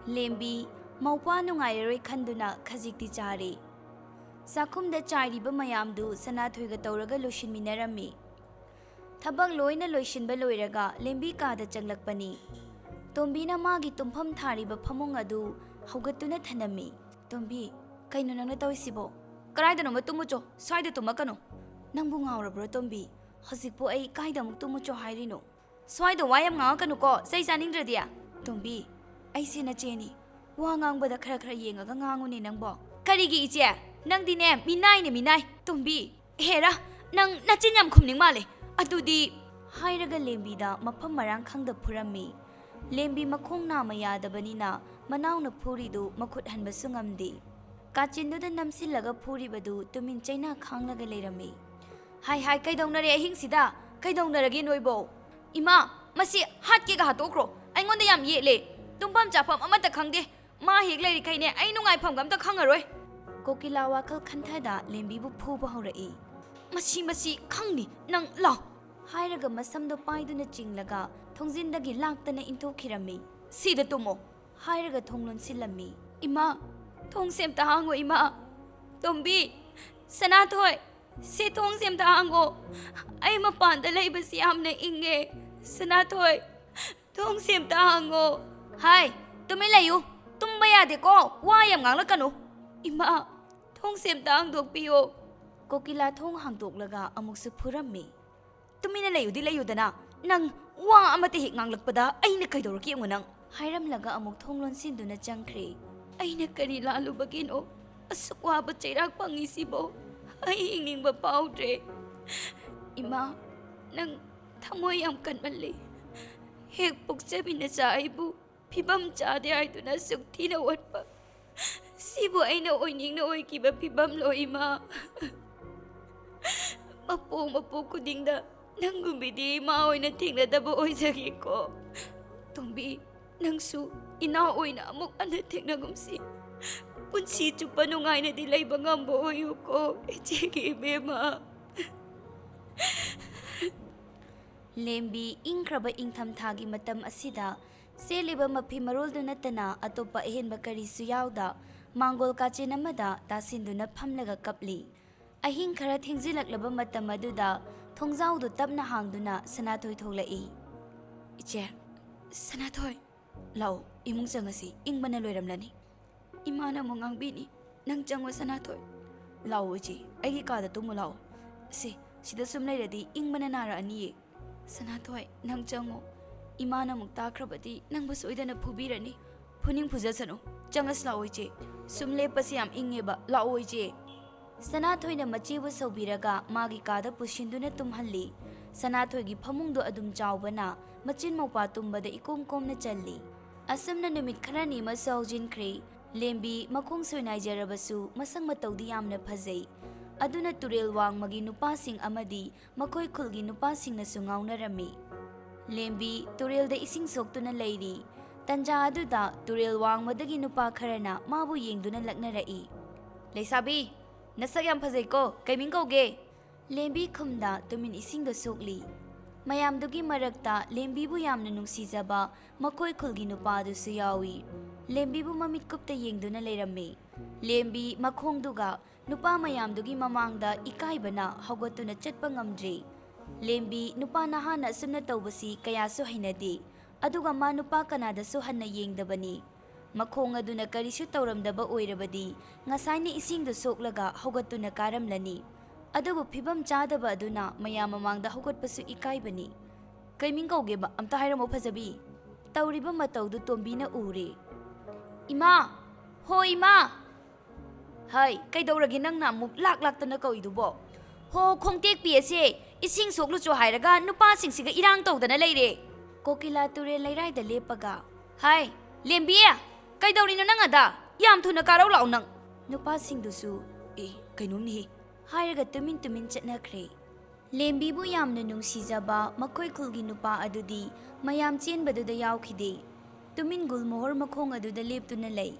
ꯂꯦꯝꯕꯤ, ꯃꯧꯄ꯭ꯋꯥ ꯅꯨꯡꯉꯥꯏꯔꯔꯣꯏ ꯈꯟꯗꯨꯅ ꯈꯖꯤꯛꯇꯤ ꯆꯥꯔꯦ꯫ ꯆꯥꯛꯈꯨꯝꯗ ꯆꯥꯏꯔꯤꯕ ꯃꯌꯥꯝꯗꯨ ꯁꯅꯥꯊꯣꯏꯒ ꯇꯧꯔꯒ ꯂꯣꯏꯁꯤꯟꯃꯤꯟꯅꯔꯝꯃꯤ꯫ ꯊꯕꯛ ꯂꯣꯏꯅ ꯂꯣꯏꯁꯤꯟꯕ ꯂꯣꯏꯔꯒ ꯂꯦꯝꯕꯤ ꯀꯥꯗ ꯆꯪꯂꯛꯄꯅꯤ꯫ ꯇꯣꯝꯕꯤꯅ ꯃꯥꯒꯤ ꯇꯨꯝꯐꯝ ꯊꯥꯔꯤꯕ ꯐꯃꯨꯡ ꯑꯗꯨ ꯍꯧꯒꯠꯇꯨꯅ ꯊꯅꯝꯃꯤ꯫ "ꯇꯣꯝꯕꯤ, ꯀꯩꯅꯣ ꯅꯪꯅ ꯇꯧꯔꯤꯁꯤꯕꯣ? ꯀꯗꯥꯏꯗꯅꯣꯃ ꯇꯨꯝꯃꯨꯆꯣ, ꯁ꯭ꯋꯥꯏꯗ ꯇꯨꯝꯃꯛꯀꯅꯨ꯫" "ꯅꯪꯕꯨ ꯉꯥꯎꯔꯕ꯭ꯔꯣ ꯇꯣꯝꯕꯤ? ꯍꯧꯖꯤꯛꯄꯨ ꯑꯩ ꯀꯥꯏꯗ ꯑꯃꯨꯛ ꯇꯨꯝꯃꯨꯆꯣ ꯍꯥꯏꯔꯤꯅꯣ?" "ꯁ꯭ꯋꯥꯏꯗ ꯋꯥ ꯌꯥꯝ ꯉꯥꯡꯉꯛꯀꯅꯨꯀꯣ, ꯆꯩ ꯆꯥꯅꯤꯡꯗ꯭ꯔꯗꯤ꯫" "ꯇꯣꯝꯕꯤ, ꯑꯩꯁꯦ ꯅꯆꯦꯅꯤ꯫ ꯋꯥ ꯉꯥꯡꯕꯗ ꯈꯔ ꯈꯔ ꯌꯦꯡꯉꯒ ꯉꯥꯡꯉꯨꯅꯦ ꯅꯪꯕꯣ꯫" "ꯀꯔꯤꯒꯤ ꯏꯆꯦ? ꯅꯪꯗꯤꯅꯦ ꯃꯤꯅꯥꯏꯅꯦ ꯃꯤꯅꯥꯏ꯫ ꯇꯣꯝꯕꯤ, ꯍꯦꯔꯥ, ꯅꯪ ꯅꯆꯤꯟ ꯌꯥꯝ ꯈꯨꯝꯅꯤꯡ ꯃꯥꯜꯂꯦ꯫ ꯑꯗꯨꯗꯤ꯫" ꯍꯥꯏꯔꯒ ꯂꯦꯝꯕꯤꯗ ꯃꯐꯝ ꯃꯔꯥꯡ ꯈꯪꯗ ꯐꯨꯔꯝꯃꯤ꯫ ꯂꯦꯝꯕꯤ ꯃꯈꯣꯡ ꯅꯥꯝꯃ ꯌꯥꯗꯕꯅꯤꯅ ꯃꯅꯥꯎꯅ ꯐꯨꯔꯤꯗꯨ ꯃꯈꯨꯠ ꯍꯟꯕꯁꯨ ꯉꯝꯗꯦ꯫ ꯀꯥꯆꯤꯟꯗꯨꯗ ꯅꯝꯁꯤꯜꯂꯒ ꯐꯨꯔꯤꯕꯗꯨ ꯇꯨꯃꯤꯟ ꯆꯩꯅ ꯈꯥꯡꯂꯒ ꯂꯩꯔꯝꯃꯤ꯫ "ꯍꯥꯏ ꯍꯥꯏ, ꯀꯩꯗꯧꯅꯔꯦ ꯑꯍꯤꯡꯁꯤꯗ? ꯀꯩꯗꯧꯅꯔꯒꯦ ꯅꯣꯏꯕꯣ? ꯏꯃꯥ, ꯃꯁꯤ ꯍꯥꯠꯀꯦꯒ ꯍꯥꯠꯇꯣꯛꯈ꯭ꯔꯣ꯫ ꯑꯩꯉꯣꯟꯗ ꯌꯥꯝ ꯌꯦꯠꯂꯦ꯫ ꯇꯨꯝꯐꯝ ꯆꯥꯐꯝ ꯑꯃꯠꯇ ꯈꯪꯗꯦ꯫ ꯃꯥ ꯍꯦꯛ ꯂꯩꯔꯤꯈꯩꯅꯦ ꯑꯩ ꯅꯨꯡꯉꯥꯏꯐꯝꯒ ꯑꯝꯇ ꯈꯪꯉꯔꯣꯏ꯫" ꯀꯣꯀꯤꯂꯥ ꯋꯥꯈꯜ ꯈꯟꯊꯗ ꯂꯦꯝꯕꯤꯕꯨ ꯐꯨꯕ ꯍꯧꯔꯛꯏ꯫ "ꯃꯁꯤ, ꯃꯁꯤ ꯈꯪꯅꯤ ꯅꯪ, ꯂꯥꯎ!" ꯍꯥꯏꯔꯒ ꯃꯁꯝꯗꯣ ꯄꯥꯏꯗꯨꯅ ꯆꯤꯡꯂꯒ ꯊꯣꯡꯖꯤꯟꯗꯒꯤ ꯂꯥꯛꯇꯅ ꯏꯟꯊꯣꯛꯈꯤꯔꯝꯃꯤ꯫ "ꯁꯤꯗ ꯇꯨꯝꯃꯣ꯫" ꯍꯥꯏꯔꯒ ꯊꯣꯡ ꯂꯣꯟꯁꯤꯜꯂꯝꯃꯤ꯫ "ꯏꯃꯥ, ꯊꯣꯡꯁꯦ ꯑꯝꯇ ꯍꯥꯡꯉꯣ ꯏꯃꯥ꯫ ꯇꯣꯝꯕꯤ, ꯁꯅꯥꯊꯣꯏ, ꯁꯤ ꯊꯣꯡꯁꯦ ꯑꯝꯇ ꯍꯥꯡꯉꯣ꯫ ꯑꯩ ꯃꯄꯥꯟꯗ ꯂꯩꯕꯁꯤ ꯌꯥꯝꯅ ꯏꯪꯉꯦ꯫ ꯁꯅꯥꯊꯣꯏ, ꯊꯣꯡꯁꯦ ꯑꯝꯇ ꯍꯥꯡꯉꯣ꯫" "ꯍꯥꯏ, ꯇꯨꯃꯤꯟ ꯂꯩꯌꯨ꯫ ꯇꯨꯝꯕ ꯌꯥꯗꯦꯀꯣ, ꯋꯥ ꯌꯥꯝ ꯉꯥꯡꯂꯛꯀꯅꯨ꯫" "ꯏꯃꯥ, ꯊꯣꯡꯁꯦ ꯑꯝꯇ ꯍꯥꯡꯗꯣꯛꯄꯤꯌꯣ꯫" ꯀꯣꯀꯤꯂꯥ ꯊꯣꯡ ꯍꯥꯡꯗꯣꯛꯂꯒ ꯑꯃꯨꯛꯁꯨ ꯐꯨꯔꯝꯃꯤ꯫ ꯇꯨꯃꯤꯟꯅ ꯂꯩꯌꯨꯗꯤ ꯂꯩꯌꯨꯗꯅ꯫ ꯅꯪ ꯋꯥ ꯑꯃꯠꯇ ꯍꯦꯛ ꯉꯥꯡꯂꯛꯄꯗ ꯑꯩꯅ ꯀꯩꯗꯧꯔꯛꯀꯦ ꯌꯦꯡꯉꯨ ꯅꯪ꯫ ꯍꯥꯏꯔꯝꯂꯒ ꯑꯃꯨꯛ ꯊꯣꯡ ꯂꯣꯟꯁꯤꯟꯗꯨꯅ ꯆꯪꯈ꯭ꯔꯦ꯫ ꯑꯩꯅ ꯀꯔꯤ ꯂꯥꯜꯂꯨꯕꯒꯤꯅꯣ ꯑꯁꯨꯛ ꯋꯥꯕ ꯆꯩꯔꯥꯛ ꯐꯪꯉꯤꯁꯤꯕꯣ? ꯑꯩ ꯍꯤꯡꯅꯤꯡꯕ ꯐꯥꯎꯗ꯭ꯔꯦ꯫ ꯏꯃꯥ, ꯅꯪ ꯊꯃꯣꯏ ꯌꯥꯝ ꯀꯟꯃꯜꯂꯤ꯫ ꯍꯦꯛ ꯄꯣꯛꯆꯃꯤꯟꯅꯖ ꯑꯩꯕꯨ ꯐꯤꯕꯝ ꯆꯥꯗꯦ ꯍꯥꯏꯗꯨꯅ ꯑꯁꯨꯛ ꯊꯤꯅ ꯑꯣꯠꯄ꯫ ꯁꯤꯕꯨ ꯑꯩꯅ ꯑꯣꯏꯅꯤꯡꯅ ꯑꯣꯏꯈꯤꯕ ꯐꯤꯕꯝꯂꯣ ꯏꯃꯥ? ꯃꯄꯣꯛ ꯃꯄꯣꯛ ꯈꯨꯗꯤꯡꯗ ꯅꯪꯒꯨꯝꯕꯤꯗꯤ ꯏꯃꯥ ꯑꯣꯏꯅ ꯊꯦꯡꯅꯗꯕ ꯑꯣꯏꯖꯒꯦꯀꯣ꯫ ꯇꯣꯝꯕꯤ, ꯅꯪꯁꯨ ꯏꯅꯥꯎ ꯑꯣꯏꯅ ꯑꯃꯨꯛ ꯍꯟꯅ ꯊꯦꯡꯅꯒꯨꯝꯁꯤ꯫ ꯄꯨꯟꯁꯤ ꯆꯨꯞꯄ ꯅꯨꯡꯉꯥꯏꯅꯗꯤ ꯂꯩꯕ ꯉꯝꯕ ꯑꯣꯏꯌꯨꯀꯣ, ꯏꯆꯦꯒꯤ ꯏꯕꯦꯝꯃ꯫ ꯂꯦꯝꯕꯤ ꯏꯪꯈ꯭ꯔꯕ ꯏꯪꯊꯝꯊꯥꯒꯤ ꯃꯇꯝ ꯑꯁꯤꯗ ꯁꯦꯠꯂꯤꯕ ꯃꯐꯤ ꯃꯔꯣꯜꯗꯨ ꯅꯠꯇꯅ ꯑꯇꯣꯞꯄ ꯑꯍꯦꯟꯕ ꯀꯔꯤꯁꯨ ꯌꯥꯎꯗ ꯃꯥꯡꯒꯣꯜ ꯀꯥꯆꯤꯟ ꯑꯃꯗ ꯇꯥꯁꯤꯟꯗꯨꯅ ꯐꯝꯂꯒ ꯀꯞꯂꯤ꯫ ꯑꯍꯤꯡ ꯈꯔ ꯊꯦꯡꯖꯤꯜꯂꯛꯂꯕ ꯃꯇꯝ ꯑꯗꯨꯗ ꯊꯣꯡꯖꯥꯎꯗꯨ ꯇꯞꯅ ꯍꯥꯡꯗꯨꯅ ꯁꯅꯥꯊꯣꯏ ꯊꯣꯛꯂꯛꯏ꯫ "ꯏꯆꯦ, ꯁꯅꯥꯊꯣꯏ, ꯂꯥꯛꯑꯣ, ꯏꯃꯨꯡ ꯆꯪꯉꯁꯤ, ꯏꯪꯕꯅ ꯂꯣꯏꯔꯝꯂꯅꯤ꯫ ꯏꯃꯥꯅ ꯑꯃꯨꯛ ꯉꯥꯡꯕꯤꯅꯤ꯫ ꯅꯪ ꯆꯪꯉꯣ ꯁꯅꯥꯊꯣꯏ꯫ ꯂꯥꯛꯑꯣ ꯏꯆꯦ, ꯑꯩꯒꯤ ꯀꯥꯗ ꯇꯨꯝꯃꯨ ꯂꯥꯛꯑꯣ꯫ ꯁꯦ, ꯁꯤꯗ ꯁꯨꯝ ꯂꯩꯔꯗꯤ ꯏꯪꯕꯅ ꯅꯥꯔꯛꯑꯅꯤꯌꯦ꯫ ꯁꯅꯥꯊꯣꯏ, ꯅꯪ ꯆꯪꯉꯣ꯫ ꯏꯃꯥꯅ ꯑꯃꯨꯛ ꯇꯥꯈ꯭ꯔꯕꯗꯤ ꯅꯪꯕꯨ ꯁꯣꯏꯗꯅ ꯐꯨꯕꯤꯔꯅꯤ꯫ ꯐꯨꯅꯤꯡ ꯐꯨꯖꯁꯅꯨ꯫ ꯆꯪꯉꯁꯤ ꯂꯥꯛꯑꯣ ꯏꯆꯦ꯫ ꯁꯨꯝ ꯂꯦꯞꯄꯁꯤ ꯌꯥꯝ ꯏꯪꯉꯦꯕ꯫ ꯂꯥꯛꯑꯣ ꯏꯆꯦ꯫" ꯁꯅꯥꯊꯣꯏꯅ ꯃꯆꯦꯕꯨ ꯁꯧꯕꯤꯔꯒ ꯃꯥꯒꯤ ꯀꯥꯗ ꯄꯨꯁꯤꯟꯗꯨꯅ ꯇꯨꯝꯍꯜꯂꯤ꯫ ꯁꯅꯥꯊꯣꯏꯒꯤ ꯐꯃꯨꯡꯗꯨ ꯑꯗꯨꯝ ꯆꯥꯎꯕꯅ ꯃꯆꯤꯟ ꯃꯧꯄꯥ ꯇꯨꯝꯕꯗ ꯏꯀꯣꯝ ꯀꯣꯝꯅ ꯆꯜꯂꯤ꯫ ꯑꯁꯨꯝꯅ ꯅꯨꯃꯤꯠ ꯈꯔꯅꯤ ꯑꯃꯁꯨ ꯍꯧꯖꯤꯟꯈ꯭ꯔꯦ꯫ ꯂꯦꯝꯕꯤ ꯃꯈꯣꯡ ꯁꯣꯏꯅꯥꯏꯖꯔꯕꯁꯨ ꯃꯁꯛ ꯃꯇꯧꯗꯤ ꯌꯥꯝꯅ ꯐꯖꯩ꯫ ꯑꯗꯨꯅ ꯇꯨꯔꯦꯜ ꯋꯥꯡꯃꯒꯤ ꯅꯨꯄꯥꯁꯤꯡ ꯑꯃꯗꯤ ꯃꯈꯣꯏ ꯈꯨꯜꯒꯤ ꯅꯨꯄꯥꯁꯤꯡꯅꯁꯨ ꯉꯥꯎꯅꯔꯝꯃꯤ꯫ ꯂꯦꯝꯕꯤ ꯇꯨꯔꯦꯜꯗ ꯏꯁꯤꯡ ꯁꯣꯛꯇꯨꯅ ꯂꯩꯔꯤ꯫ ꯇꯟꯖꯥ ꯑꯗꯨꯗ ꯇꯨꯔꯦꯜ ꯋꯥꯡꯃꯗꯒꯤ ꯅꯨꯄꯥ ꯈꯔꯅ ꯃꯥꯕꯨ ꯌꯦꯡꯗꯨꯅ ꯂꯛꯅꯔꯛꯏ꯫ "ꯂꯩꯁꯥꯕꯤ, ꯅꯁꯛ ꯌꯥꯝ ꯐꯖꯩꯀꯣ, ꯀꯩ ꯃꯤꯡ ꯀꯧꯒꯦ?" ꯂꯦꯝꯕꯤ ꯈꯨꯝꯗ ꯇꯨꯃꯤꯟ ꯏꯁꯤꯡꯗ ꯁꯣꯛꯂꯤ꯫ ꯃꯌꯥꯝꯗꯨꯒꯤ ꯃꯔꯛꯇ ꯂꯦꯝꯕꯤꯕꯨ ꯌꯥꯝꯅ ꯅꯨꯡꯁꯤꯖꯕ ꯃꯈꯣꯏ ꯈꯨꯜꯒꯤ ꯅꯨꯄꯥꯗꯨꯁꯨ ꯌꯥꯎꯏ꯫ ꯂꯦꯝꯕꯤꯕꯨ ꯃꯃꯤꯠ ꯀꯨꯞꯇ ꯌꯦꯡꯗꯨꯅ ꯂꯩꯔꯝꯃꯤ꯫ ꯂꯦꯝꯕꯤ ꯃꯈꯣꯡꯗꯨꯒ ꯅꯨꯄꯥ ꯃꯌꯥꯝꯗꯨꯒꯤ ꯃꯃꯥꯡꯗ ꯏꯀꯥꯏꯕꯅ ꯍꯧꯒꯠꯇꯨꯅ ꯆꯠꯄ ꯉꯝꯗ꯭ꯔꯤ꯫ ꯂꯦꯝꯕꯤ ꯅꯨꯄꯥ ꯅꯍꯥꯅ ꯑꯁꯨꯝꯅ ꯇꯧꯕꯁꯤ ꯀꯌꯥꯁꯨ ꯍꯩꯅꯗꯦ꯫ ꯑꯗꯨꯒ ꯃꯥ ꯅꯨꯄꯥ ꯀꯅꯥꯗꯁꯨ ꯍꯟꯅ ꯌꯦꯡꯗꯕꯅꯤ꯫ ꯃꯈꯣꯡ ꯑꯗꯨꯅ ꯀꯔꯤꯁꯨ ꯇꯧꯔꯝꯗꯕ ꯑꯣꯏꯔꯕꯗꯤ ꯉꯁꯥꯏꯅ ꯏꯁꯤꯡꯗꯨ ꯁꯣꯛꯂꯒ ꯍꯧꯒꯠꯇꯨꯅ ꯀꯥꯔꯝꯂꯅꯤ꯫ ꯑꯗꯨꯕꯨ ꯐꯤꯕꯝ ꯆꯥꯗꯕ ꯑꯗꯨꯅ ꯃꯌꯥꯝ ꯃꯃꯥꯡꯗ ꯍꯧꯒꯠꯄꯁꯨ ꯏꯀꯥꯏꯕꯅꯤ꯫ "ꯀꯩ ꯃꯤꯡ ꯀꯧꯒꯦꯕ? ꯑꯝꯇ ꯍꯥꯏꯔꯝꯃꯣ ꯐꯖꯕꯤ!" ꯇꯧꯔꯤꯕ ꯃꯇꯧꯗꯨ ꯇꯣꯝꯕꯤꯅ ꯎꯔꯦ꯫ "ꯏꯃꯥ! ꯍꯣ ꯏꯃꯥ!" "ꯍꯩ, ꯀꯩꯗꯧꯔꯒꯦ ꯅꯪꯅ ꯑꯃꯨꯛ ꯂꯥꯛ ꯂꯥꯛꯇꯅ ꯀꯧꯏꯗꯨꯕꯣ?" "ꯍꯣ, ꯈꯣꯡꯇꯦꯛꯄꯤ ꯑꯁꯦ ꯏꯁꯤꯡ ꯁꯣꯛꯂꯨꯆꯣ ꯍꯥꯏꯔꯒ ꯅꯨꯄꯥꯁꯤꯡꯁꯤꯒ ꯏꯔꯥꯡ ꯇꯧꯗꯅ ꯂꯩꯔꯦ꯫" ꯀꯣꯀꯤꯂꯥ ꯇꯨꯔꯦꯜ ꯂꯩꯔꯥꯏꯗ ꯂꯦꯞꯄꯒ, "ꯍꯥꯏ, ꯂꯦꯝꯕꯤ! ꯀꯩꯗꯧꯔꯤꯅꯣ ꯅꯪ ꯑꯗ? ꯌꯥꯝ ꯊꯨꯅ ꯀꯥꯔꯧ ꯂꯥꯛꯑꯣ ꯅꯪ!" ꯅꯨꯄꯥꯁꯤꯡꯗꯨꯁꯨ, "ꯑꯦ, ꯀꯩꯅꯣꯝꯅꯦꯍꯦ!" ꯍꯥꯏꯔꯒ ꯇꯨꯃꯤꯟ ꯇꯨꯃꯤꯟ ꯆꯠꯅꯈ꯭ꯔꯦ꯫ ꯂꯦꯝꯕꯤꯕꯨ ꯌꯥꯝꯅ ꯅꯨꯡꯁꯤꯖꯕ ꯃꯈꯣꯏ ꯈꯨꯜꯒꯤ ꯅꯨꯄꯥ ꯑꯗꯨꯗꯤ ꯃꯌꯥꯝ ꯆꯦꯟꯕꯗꯨꯗ ꯌꯥꯎꯈꯤꯗꯦ꯫ ꯇꯨꯃꯤꯟ ꯒꯨꯜꯃꯣꯍꯣꯔ ꯃꯈꯣꯡ ꯑꯗꯨꯗ ꯂꯦꯞꯇꯨꯅ ꯂꯩ꯫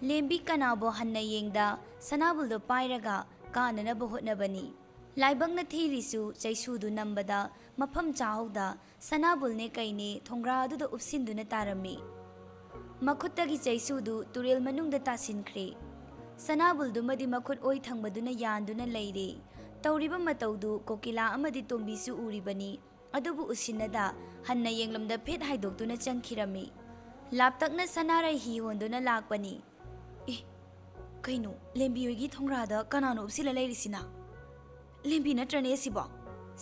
ꯂꯦꯝꯕꯤ ꯀꯅꯥꯕꯨ ꯍꯟꯅ ꯌꯦꯡꯗ ꯁꯅꯥꯕꯨꯜꯗꯨ ꯄꯥꯏꯔꯒ ꯀꯥꯅꯅꯕ ꯍꯣꯠꯅꯕꯅꯤ꯫ ꯂꯥꯏꯕꯛꯅ ꯊꯤꯔꯤꯁꯨ ꯆꯩꯁꯨꯗꯨ ꯅꯝꯕꯗ ꯃꯐꯝ ꯆꯥꯍꯧꯗ ꯁꯅꯥꯕꯨꯜꯅꯦ ꯀꯩꯅꯦ ꯊꯣꯡꯒ꯭ꯔꯥ ꯑꯗꯨꯗ ꯎꯞꯁꯤꯟꯗꯨꯅ ꯇꯥꯔꯝꯃꯤ꯫ ꯃꯈꯨꯠꯇꯒꯤ ꯆꯩꯁꯨꯗꯨ ꯇꯨꯔꯦꯜ ꯃꯅꯨꯡꯗ ꯇꯥꯁꯤꯟꯈ꯭ꯔꯦ꯫ ꯁꯅꯥꯕꯨꯜꯗꯨꯃꯗꯤ ꯃꯈꯨꯠ ꯑꯣꯏ ꯊꯪꯕꯗꯨꯅ ꯌꯥꯟꯗꯨꯅ ꯂꯩꯔꯦ꯫ ꯇꯧꯔꯤꯕ ꯃꯇꯧꯗꯨ ꯀꯣꯀꯤꯂꯥ ꯑꯃꯗꯤ ꯇꯣꯝꯕꯤꯁꯨ ꯎꯔꯤꯕꯅꯤ꯫ ꯑꯗꯨꯕꯨ ꯎꯁꯤꯟꯅꯗ ꯍꯟꯅ ꯌꯦꯡꯂꯝꯗ ꯐꯦꯠ ꯍꯥꯏꯗꯣꯛꯇꯨꯅ ꯆꯪꯈꯤꯔꯝꯃꯤ꯫ ꯂꯥꯞꯇꯛꯅ ꯁꯅꯥꯔꯩ ꯍꯤ ꯍꯣꯟꯗꯨꯅ ꯂꯥꯛꯄꯅꯤ꯫ "ꯑꯦ, ꯀꯩꯅꯣ, ꯂꯦꯝꯕꯤ ꯍꯣꯏꯒꯤ ꯊꯣꯡꯒ꯭ꯔꯥꯗ ꯀꯅꯥꯅꯣ ꯎꯞꯁꯤꯜꯂ ꯂꯩꯔꯤꯁꯤꯅ? ꯂꯦꯝꯕꯤ ꯅꯠꯇ꯭ꯔꯅꯦ ꯑꯁꯤꯕꯣ?"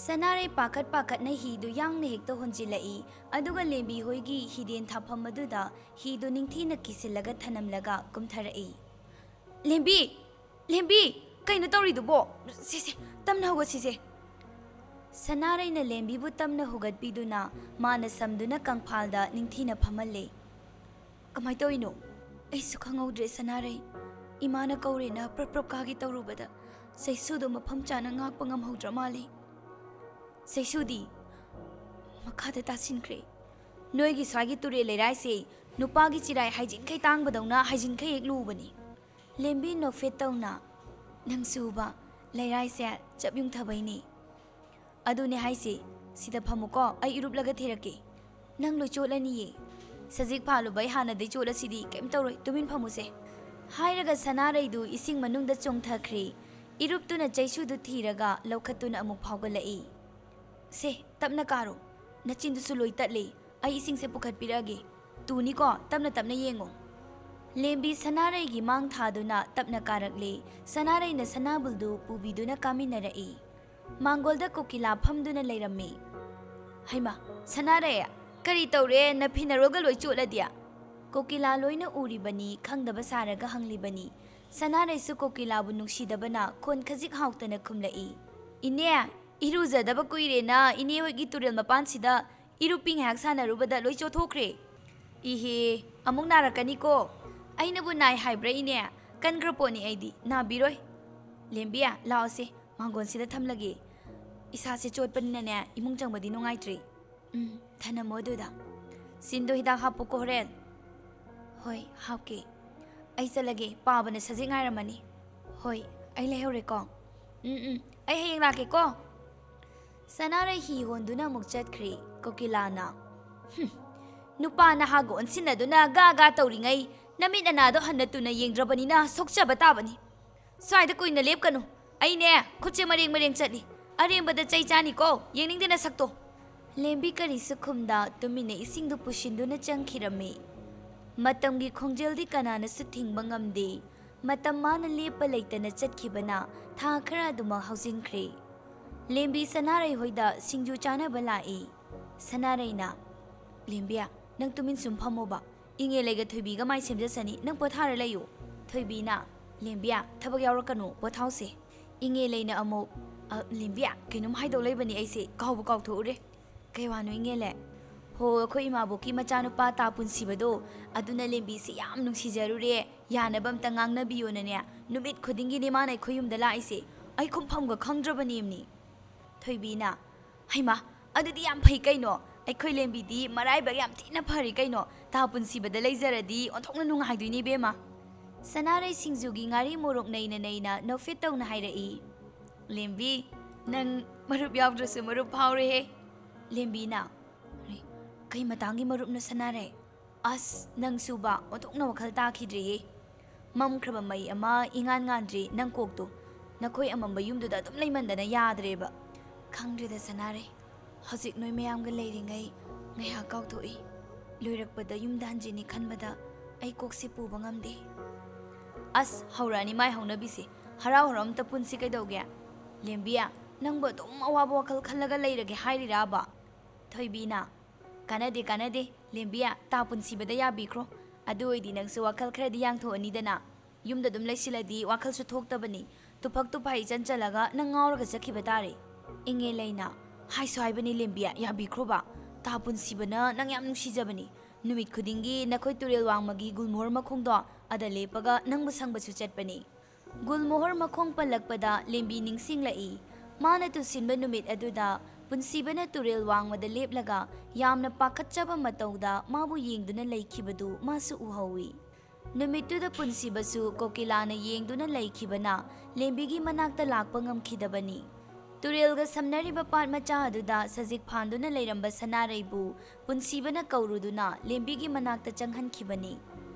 ꯁꯅꯥꯔꯩ ꯄꯥꯈꯠ ꯄꯥꯈꯠꯅ ꯍꯤꯗꯨ ꯌꯥꯡꯅ ꯍꯦꯛꯇ ꯍꯣꯟꯖꯤꯜꯂꯛꯏ꯫ ꯑꯗꯨꯒ ꯂꯦꯝꯕꯤ ꯍꯣꯏꯒꯤ ꯍꯤꯗꯦꯟ ꯊꯥꯐꯝ ꯑꯗꯨꯗ ꯍꯤꯗꯨ ꯅꯤꯡꯊꯤꯅ ꯀꯤꯁꯤꯜꯂꯒ ꯊꯅꯝꯂꯒ ꯀꯨꯝꯊꯔꯛꯏ꯫ "ꯂꯦꯝꯕꯤ! ꯂꯦꯝꯕꯤ! ꯀꯩꯅꯣ ꯇꯧꯔꯤꯗꯨꯕꯣ? ꯁꯦ, ꯁꯦ, ꯇꯞꯅ ꯍꯧꯒꯠꯁꯤꯁꯦ꯫" ꯁꯅꯥꯔꯩꯅ ꯂꯦꯝꯕꯤꯕꯨ ꯇꯞꯅ ꯍꯧꯒꯠꯄꯤꯗꯨꯅ ꯃꯥꯅ ꯁꯝꯗꯨꯅ ꯀꯪꯐꯥꯜꯗ ꯅꯤꯡꯊꯤꯅ ꯐꯝꯍꯜꯂꯦ꯫ "ꯀꯃꯥꯏ ꯇꯧꯔꯤꯅꯣ?" "ꯑꯩꯁꯨ ꯈꯪꯍꯧꯗ꯭ꯔꯦ ꯁꯅꯥꯔꯩ꯫ ꯏꯃꯥꯅ ꯀꯧꯔꯦꯅ ꯄ꯭ꯔꯞ ꯄ꯭ꯔꯞ ꯀꯥꯒꯦ ꯇꯧꯔꯨꯕꯗ ꯆꯩꯁꯨꯗꯣ ꯃꯐꯝ ꯆꯥꯅ ꯉꯥꯛꯄ ꯉꯝꯍꯧꯗ꯭ꯔ ꯃꯥꯜꯂꯦ꯫" "ꯆꯩꯁꯨꯗꯤ ꯃꯈꯥꯗ ꯇꯥꯁꯤꯟꯈ꯭ꯔꯦ꯫" "ꯅꯣꯏꯒꯤ ꯁ꯭ꯋꯥꯏꯒꯤ ꯇꯨꯔꯦꯜ ꯂꯩꯔꯥꯏꯁꯦ ꯅꯨꯄꯥꯒꯤ ꯆꯤꯔꯥꯏ ꯍꯥꯏꯖꯤꯟꯈꯩ ꯇꯥꯡꯕꯗꯧꯅ ꯍꯥꯏꯖꯤꯟꯈꯩ ꯍꯦꯛ ꯂꯨꯕꯅꯤ꯫" ꯂꯦꯝꯕꯤ ꯅꯣꯛꯐꯦꯠ ꯇꯧꯅ, "ꯅꯪꯁꯨꯕ, ꯂꯩꯔꯥꯏꯁꯦ ꯆꯞ ꯌꯨꯡꯊꯕꯩꯅꯤ꯫" "ꯑꯗꯨꯅꯦ ꯍꯥꯏꯁꯦ꯫ ꯁꯤꯗ ꯐꯝꯃꯨꯀꯣ, ꯑꯩ ꯏꯔꯨꯞꯂꯒ ꯊꯤꯔꯛꯀꯦ꯫" "ꯅꯪ ꯂꯣꯏ ꯆꯣꯠꯂꯅꯤꯌꯦ꯫ ꯁꯖꯤꯛ ꯐꯥꯜꯂꯨꯕꯩ ꯍꯥꯟꯅꯗꯩ ꯆꯣꯠꯂꯁꯤꯗꯤ ꯀꯩꯝ ꯇꯧꯔꯣꯏ, ꯇꯨꯃꯤꯟ ꯐꯝꯃꯨꯁꯦ꯫" ꯍꯥꯏꯔꯒ ꯁꯅꯥꯔꯩꯗꯨ ꯏꯁꯤꯡ ꯃꯅꯨꯡꯗ ꯆꯣꯡꯊꯈ꯭ꯔꯦ꯫ ꯏꯔꯨꯞꯇꯨꯅ ꯆꯩꯁꯨꯗꯨ ꯊꯤꯔꯒ ꯂꯧꯈꯠꯇꯨꯅ ꯑꯃꯨꯛ ꯐꯥꯎꯒꯠꯂꯛꯏ꯫ "ꯁꯦ, ꯇꯞꯅ ꯀꯥꯔꯣ꯫ ꯅꯆꯤꯟꯗꯨꯁꯨ ꯂꯣꯏ ꯇꯠꯂꯦ꯫ ꯑꯩ ꯏꯁꯤꯡꯁꯦ ꯄꯨꯈꯠꯄꯤꯔꯛꯑꯒꯦ꯫ ꯇꯨꯅꯤꯀꯣ, ꯇꯞꯅ ꯇꯞꯅ ꯌꯦꯡꯉꯣ꯫" ꯂꯦꯝꯕꯤ ꯁꯅꯥꯔꯩꯒꯤ ꯃꯥꯡ ꯊꯥꯗꯨꯅ ꯇꯞꯅ ꯀꯥꯔꯛꯂꯦ꯫ ꯁꯅꯥꯔꯩꯅ ꯁꯅꯥꯕꯨꯜꯗꯨ ꯄꯨꯕꯤꯗꯨꯅ ꯀꯥꯃꯤꯟꯅꯔꯛꯏ꯫ ꯃꯥꯡꯒꯣꯜꯗ ꯀꯣꯀꯤꯂꯥ ꯐꯝꯗꯨꯅ ꯂꯩꯔꯝꯃꯤ꯫ "ꯍꯩꯃꯥ, ꯁꯅꯥꯔꯩ, ꯀꯔꯤ ꯇꯧꯔꯦ? ꯅꯐꯤ ꯅꯔꯣꯜꯒ ꯂꯣꯏ ꯆꯣꯠꯂꯗꯤ?" ꯀꯣꯀꯤꯂꯥ ꯂꯣꯏꯅ ꯎꯔꯤꯕꯅꯤ, ꯈꯪꯗꯕ ꯁꯥꯔꯒ ꯍꯪꯂꯤꯕꯅꯤ꯫ ꯁꯅꯥꯔꯩꯁꯨ ꯀꯣꯀꯤꯂꯥꯕꯨ ꯅꯨꯡꯁꯤꯗꯕꯅ ꯈꯣꯟ ꯈꯖꯤꯛ ꯍꯥꯎꯇꯅ ꯈꯨꯝꯂꯛꯏ꯫ "ꯏꯅꯦ, ꯏꯔꯨꯖꯗꯕ ꯀꯨꯏꯔꯦꯅ ꯏꯅꯦ ꯍꯣꯏꯒꯤ ꯇꯨꯔꯦꯜ ꯃꯄꯥꯟꯁꯤꯗ ꯏꯔꯨꯞꯄꯤ ꯉꯥꯏꯍꯥꯛ ꯁꯥꯟꯅꯔꯨꯕꯗ ꯂꯣꯏ ꯆꯣꯠꯊꯣꯛꯈ꯭ꯔꯦ꯫" "ꯏꯍꯦ, ꯑꯃꯨꯛ ꯅꯥꯔꯛꯀꯅꯤꯀꯣ꯫" "ꯑꯩꯅꯕꯨ ꯅꯥꯏ ꯍꯥꯏꯕ꯭ꯔꯥ ꯏꯅꯦ? ꯀꯟꯈ꯭ꯔ ꯄꯣꯠꯅꯤ ꯑꯩꯗꯤ, ꯅꯥꯕꯤꯔꯣꯏ꯫" "ꯂꯦꯝꯕꯤ, ꯂꯥꯛꯑꯣꯁꯦ, ꯃꯥꯡꯒꯣꯟꯁꯤꯗ ꯊꯝꯂꯒꯦ꯫ ꯏꯁꯥꯁꯦ ꯆꯣꯠꯄꯅꯤꯅꯅꯦ, ꯏꯃꯨꯡ ꯆꯪꯕꯗꯤ ꯅꯨꯡꯉꯥꯏꯇ꯭ꯔꯤ꯫" "ꯎꯝ, ꯊꯅꯝꯃꯣ ꯑꯗꯨꯗ꯫ ꯁꯤꯟꯗꯣ ꯍꯤꯗꯥꯛ ꯍꯥꯞꯄꯨꯀꯣ ꯍꯣꯔꯦꯟ꯫" "ꯍꯣꯏ, ꯍꯥꯞꯀꯦ꯫ ꯑꯩ ꯆꯠꯂꯒꯦ, ꯄꯥꯕꯅ ꯁꯖꯤꯛ ꯉꯥꯏꯔꯝꯃꯅꯤ꯫" "ꯍꯣꯏ, ꯑꯩ ꯂꯩꯍꯧꯔꯦꯀꯣ꯫" "ꯎꯝ, ꯎꯝ, ꯑꯩ ꯍꯌꯦꯡ ꯂꯥꯛꯀꯦꯀꯣ꯫" ꯁꯅꯥꯔꯩ ꯍꯤ ꯍꯣꯟꯗꯨꯅ ꯑꯃꯨꯛ ꯆꯠꯈ꯭ꯔꯦ꯫ ꯀꯣꯀꯤꯂꯥꯅ, "ꯍꯨꯝ, ꯅꯨꯄꯥ ꯅꯍꯥꯒ ꯑꯣꯟꯁꯤꯟꯅꯗꯨꯅ ꯒꯥ ꯒꯥ ꯇꯧꯔꯤꯉꯩ, ꯅꯃꯤꯠ ꯅꯅꯥꯗꯣ ꯍꯟꯅ ꯇꯨꯅ ꯌꯦꯡꯗ꯭ꯔꯕꯅꯤꯅ ꯁꯣꯛꯆꯕ ꯇꯥꯕꯅꯤ꯫ ꯁ꯭ꯋꯥꯏꯗ ꯀꯨꯏꯅ ꯂꯦꯞꯀꯅꯨ꯫ ꯑꯩꯅꯦ, ꯈꯨꯠꯁꯦ ꯃꯔꯦꯡ ꯃꯔꯦꯡ ꯆꯠꯂꯤ꯫ ꯑꯔꯦꯝꯕꯗ ꯆꯩ ꯆꯥꯅꯤꯀꯣ, ꯌꯦꯡꯅꯤꯡꯗꯦ ꯅꯁꯛꯇꯣ꯫" ꯂꯦꯝꯕꯤ ꯀꯔꯤꯁꯨ ꯈꯨꯝꯗ ꯇꯨꯃꯤꯟꯅ ꯏꯁꯤꯡꯗꯨ ꯄꯨꯁꯤꯟꯗꯨꯅ ꯆꯪꯈꯤꯔꯝꯃꯤ꯫ ꯃꯇꯝꯒꯤ ꯈꯣꯡꯖꯦꯜꯗꯤ ꯀꯅꯥꯅꯁꯨ ꯊꯤꯡꯕ ꯉꯝꯗꯦ꯫ ꯃꯇꯝ ꯃꯥꯅ ꯂꯦꯞꯄ ꯂꯩꯇꯅ ꯆꯠꯈꯤꯕꯅ ꯊꯥ ꯈꯔ ꯑꯗꯨꯃꯛ ꯍꯧꯖꯤꯟꯈ꯭ꯔꯦ꯫ ꯂꯦꯝꯕꯤ ꯁꯅꯥꯔꯩ ꯍꯣꯏꯗ ꯁꯤꯡꯖꯨ ꯆꯥꯅꯕ ꯂꯥꯛꯏ꯫ ꯁꯅꯥꯔꯩꯅ, "ꯂꯦꯝꯕꯤ, ꯅꯪ ꯇꯨꯃꯤꯟ ꯁꯨꯝ ꯐꯝꯃꯣꯕ꯫ ꯏꯉꯦꯂꯩꯒ ꯊꯣꯏꯕꯤꯒ ꯃꯥꯏ ꯁꯦꯝꯖꯁꯅꯤ, ꯅꯪ ꯄꯣꯊꯥꯔ ꯂꯩꯌꯨ꯫" ꯊꯣꯏꯕꯤꯅ, "ꯂꯦꯝꯕꯤ, ꯊꯕꯛ ꯌꯥꯎꯔꯛꯀꯅꯨ, ꯄꯣꯊꯥꯎꯁꯦ꯫" ꯏꯉꯦꯂꯩꯅ ꯑꯃꯨꯛ, "ꯑ, ꯂꯦꯝꯕꯤ, ꯀꯩꯅꯣꯝ ꯍꯥꯏꯗꯧ ꯂꯩꯕꯅꯤ ꯑꯩꯁꯦ, ꯀꯥꯎꯕꯨ ꯀꯥꯎꯊꯣꯛꯎꯔꯦ꯫" "ꯀꯩ ꯋꯥꯅꯣ ꯏꯉꯦꯂꯩ?" "ꯍꯣ, ꯑꯩꯈꯣꯏ ꯏꯃꯥꯕꯣꯛꯀꯤ ꯃꯆꯥꯅꯨꯄꯥ ꯇꯥ ꯄꯨꯟꯁꯤꯕꯗꯣ, ꯑꯗꯨꯅ ꯂꯦꯝꯕꯤꯁꯦ ꯌꯥꯝ ꯅꯨꯡꯁꯤꯖꯔꯨꯔꯦ, ꯌꯥꯅꯕ ꯑꯝꯇ ꯉꯥꯡꯅꯕꯤꯌꯣꯅꯅꯦ, ꯅꯨꯃꯤꯠ ꯈꯨꯗꯤꯡꯒꯤꯅꯦ ꯃꯥꯅ ꯑꯩꯈꯣꯏ ꯌꯨꯝꯗ ꯂꯥꯛꯏꯁꯦ꯫ ꯑꯩ ꯈꯨꯝꯐꯝꯒ ꯈꯪꯗ꯭ꯔꯕꯅꯦꯝꯅꯤ꯫" ꯊꯣꯏꯕꯤꯅ, "ꯍꯩꯃꯥ, ꯑꯗꯨꯗꯤ ꯌꯥꯝ ꯐꯩ ꯀꯩꯅꯣ꯫ ꯑꯩꯈꯣꯏ ꯂꯦꯝꯕꯤꯗꯤ ꯃꯔꯥꯏꯕꯛ ꯌꯥꯝ ꯊꯤꯅ ꯐꯔꯤ ꯀꯩꯅꯣ꯫ ꯇꯥ ꯄꯨꯟꯁꯤꯕꯗ ꯂꯩꯖꯔꯗꯤ ꯑꯣꯟꯊꯣꯛꯅ ꯅꯨꯡꯉꯥꯏꯗꯣꯏꯅꯤ ꯏꯕꯦꯝꯃ꯫" ꯁꯅꯥꯔꯩ ꯁꯤꯡꯖꯨꯒꯤ ꯉꯥꯔꯤ ꯃꯣꯔꯣꯛ ꯅꯩꯅ ꯅꯩꯅ ꯅꯣꯛꯐꯦꯠ ꯇꯧꯅ ꯍꯥꯏꯔꯛꯏ꯫ "ꯂꯦꯝꯕꯤ, ꯅꯪ ꯃꯔꯨꯞ ꯌꯥꯎꯗ꯭ꯔꯁꯨ ꯃꯔꯨꯞ ꯐꯥꯎꯔꯦꯍꯦ꯫" ꯂꯦꯝꯕꯤꯅ, "ꯀꯩ ꯃꯇꯥꯡꯒꯤ ꯃꯔꯨꯞꯅꯣ ꯁꯅꯥꯔꯩ?" "ꯑꯁ, ꯅꯪꯁꯨꯕ ꯑꯣꯟꯊꯣꯛꯅ ꯋꯥꯈꯜ ꯇꯥꯈꯤꯗ꯭ꯔꯦꯍꯦ꯫ ꯃꯝꯈ꯭ꯔꯕ ꯃꯩ ꯑꯃ ꯏꯉꯥꯟ ꯉꯥꯟꯗ꯭ꯔꯤ ꯅꯪ ꯀꯣꯛꯇꯣ꯫ ꯅꯈꯣꯏ ꯑꯃꯝꯕ ꯌꯨꯝꯗꯨꯗ ꯑꯗꯨꯝ ꯂꯩꯃꯟꯗꯅ ꯌꯥꯗ꯭ꯔꯦꯕ꯫" "ꯈꯪꯗ꯭ꯔꯦꯗ ꯁꯅꯥꯔꯩ, ꯍꯧꯖꯤꯛ ꯅꯣꯏ ꯃꯌꯥꯝꯒ ꯂꯩꯔꯤꯉꯩ ꯉꯥꯏꯍꯥꯛ ꯀꯥꯎꯊꯣꯛꯏ꯫ ꯂꯣꯏꯔꯛꯄꯗ ꯌꯨꯝꯗ ꯍꯟꯖꯤꯟꯅꯤ ꯈꯟꯕꯗ ꯑꯩ ꯀꯣꯛꯁꯦ ꯄꯨꯕ ꯉꯝꯗꯦ꯫ ꯑꯁ, ꯍꯧꯔꯛꯑꯅꯤ ꯃꯥꯏ ꯍꯧꯅꯕꯤꯁꯦ꯫ ꯍꯔꯥꯎ ꯍꯔꯥꯎ ꯑꯝꯇ ꯄꯨꯟꯁꯤ ꯀꯩꯗꯧꯒꯦ? ꯂꯦꯝꯕꯤꯌꯥ, ꯅꯪꯕꯨ ꯑꯗꯨꯝ ꯑꯋꯥꯕ ꯋꯥꯈꯜ ꯈꯜꯂꯒ ꯂꯩꯔꯒꯦ ꯍꯥꯏꯔꯤꯔꯕ? ꯊꯣꯏꯕꯤꯅ, ꯀꯥꯟꯅꯗꯦ, ꯀꯥꯟꯅꯗꯦ, ꯂꯦꯝꯕꯤꯌꯥ, ꯇꯥ ꯄꯨꯟꯁꯤꯕꯗ ꯌꯥꯕꯤꯈ꯭ꯔꯣ꯫ ꯑꯗꯨ ꯑꯣꯏꯗꯤ ꯅꯪꯁꯨ ꯋꯥꯈꯜ ꯈꯔꯗꯤ ꯌꯥꯡꯊꯣꯛꯑꯅꯤꯗꯅ꯫ ꯌꯨꯝꯗ ꯑꯗꯨꯝ ꯂꯩꯁꯤꯜꯂꯗꯤ ꯋꯥꯈꯜꯁꯨ ꯊꯣꯛꯇꯕꯅꯤ꯫ ꯇꯨꯐꯛ ꯇꯨꯐꯥꯏ ꯏꯆꯟ ꯆꯜꯂꯒ ꯅꯪ ꯉꯥꯎꯔꯒ ꯆꯠꯈꯤꯕ ꯇꯥꯔꯦ꯫ ꯏꯉꯦ ꯂꯩꯅ, ꯍꯥꯏꯁꯨ ꯍꯥꯏꯕꯅꯤ ꯂꯦꯝꯕꯤꯌꯥ, ꯌꯥꯕꯤꯈ꯭ꯔꯣꯕ꯫ ꯇꯥ ꯄꯨꯟꯁꯤꯕꯅ ꯅꯪ ꯌꯥꯝ ꯅꯨꯡꯁꯤꯖꯕꯅꯤ꯫ ꯅꯨꯃꯤꯠ ꯈꯨꯗꯤꯡꯒꯤ ꯅꯈꯣꯏ ꯇꯨꯔꯦꯜ ꯋꯥꯡꯃꯒꯤ ꯒꯨꯜꯃꯣꯍꯣꯔ ꯃꯈꯣꯡꯗꯣ ꯑꯗ ꯂꯦꯞꯄꯒ ꯅꯪꯕꯨ ꯁꯪꯕꯁꯨ ꯆꯠꯄꯅꯤ꯫ ꯒꯨꯜꯃꯣꯍꯣꯔ ꯃꯈꯣꯡ ꯄꯜꯂꯛꯄꯗ ꯂꯦꯝꯕꯤ ꯅꯤꯡꯁꯤꯡꯂꯛꯏ꯫ ꯃꯥꯅ ꯇꯨꯁꯤꯟꯕ ꯅꯨꯃꯤꯠ ꯑꯗꯨꯗ ꯄꯨꯟꯁꯤꯕꯅ ꯇꯨꯔꯦꯜ ꯋꯥꯡꯃꯗ ꯂꯦꯞꯂꯒ ꯌꯥꯝꯅ ꯄꯥꯈꯠꯆꯕ ꯃꯇꯧꯗ ꯃꯥꯕꯨ ꯌꯦꯡꯗꯨꯅ ꯂꯩꯈꯤꯕꯗꯨ ꯃꯥꯁꯨ ꯎꯍꯧꯏ꯫ ꯅꯨꯃꯤꯠꯇꯨꯗ ꯄꯨꯟꯁꯤꯕꯁꯨ ꯀꯣꯀꯤꯂꯥꯅ ꯌꯦꯡꯗꯨꯅ ꯂꯩꯈꯤꯕꯅ ꯂꯦꯝꯕꯤꯒꯤ ꯃꯅꯥꯛꯇ ꯂꯥꯛꯄ ꯉꯝꯈꯤꯗꯕꯅꯤ꯫ ꯇꯨꯔꯦꯜꯒ ꯁꯝꯅꯔꯤꯕ ꯄꯥꯠ ꯃꯆꯥ ꯑꯗꯨꯗ ꯁꯖꯤꯛ ꯐꯥꯟꯗꯨꯅ ꯂꯩꯔꯝꯕ ꯁꯅꯥꯔꯩꯕꯨ ꯄꯨꯟꯁꯤꯕꯅ ꯀꯧꯔꯨꯗꯨꯅ ꯂꯦꯝꯕꯤꯒꯤ ꯃꯅꯥꯛꯇ ꯆꯪꯍꯟꯈꯤꯕꯅꯤ꯫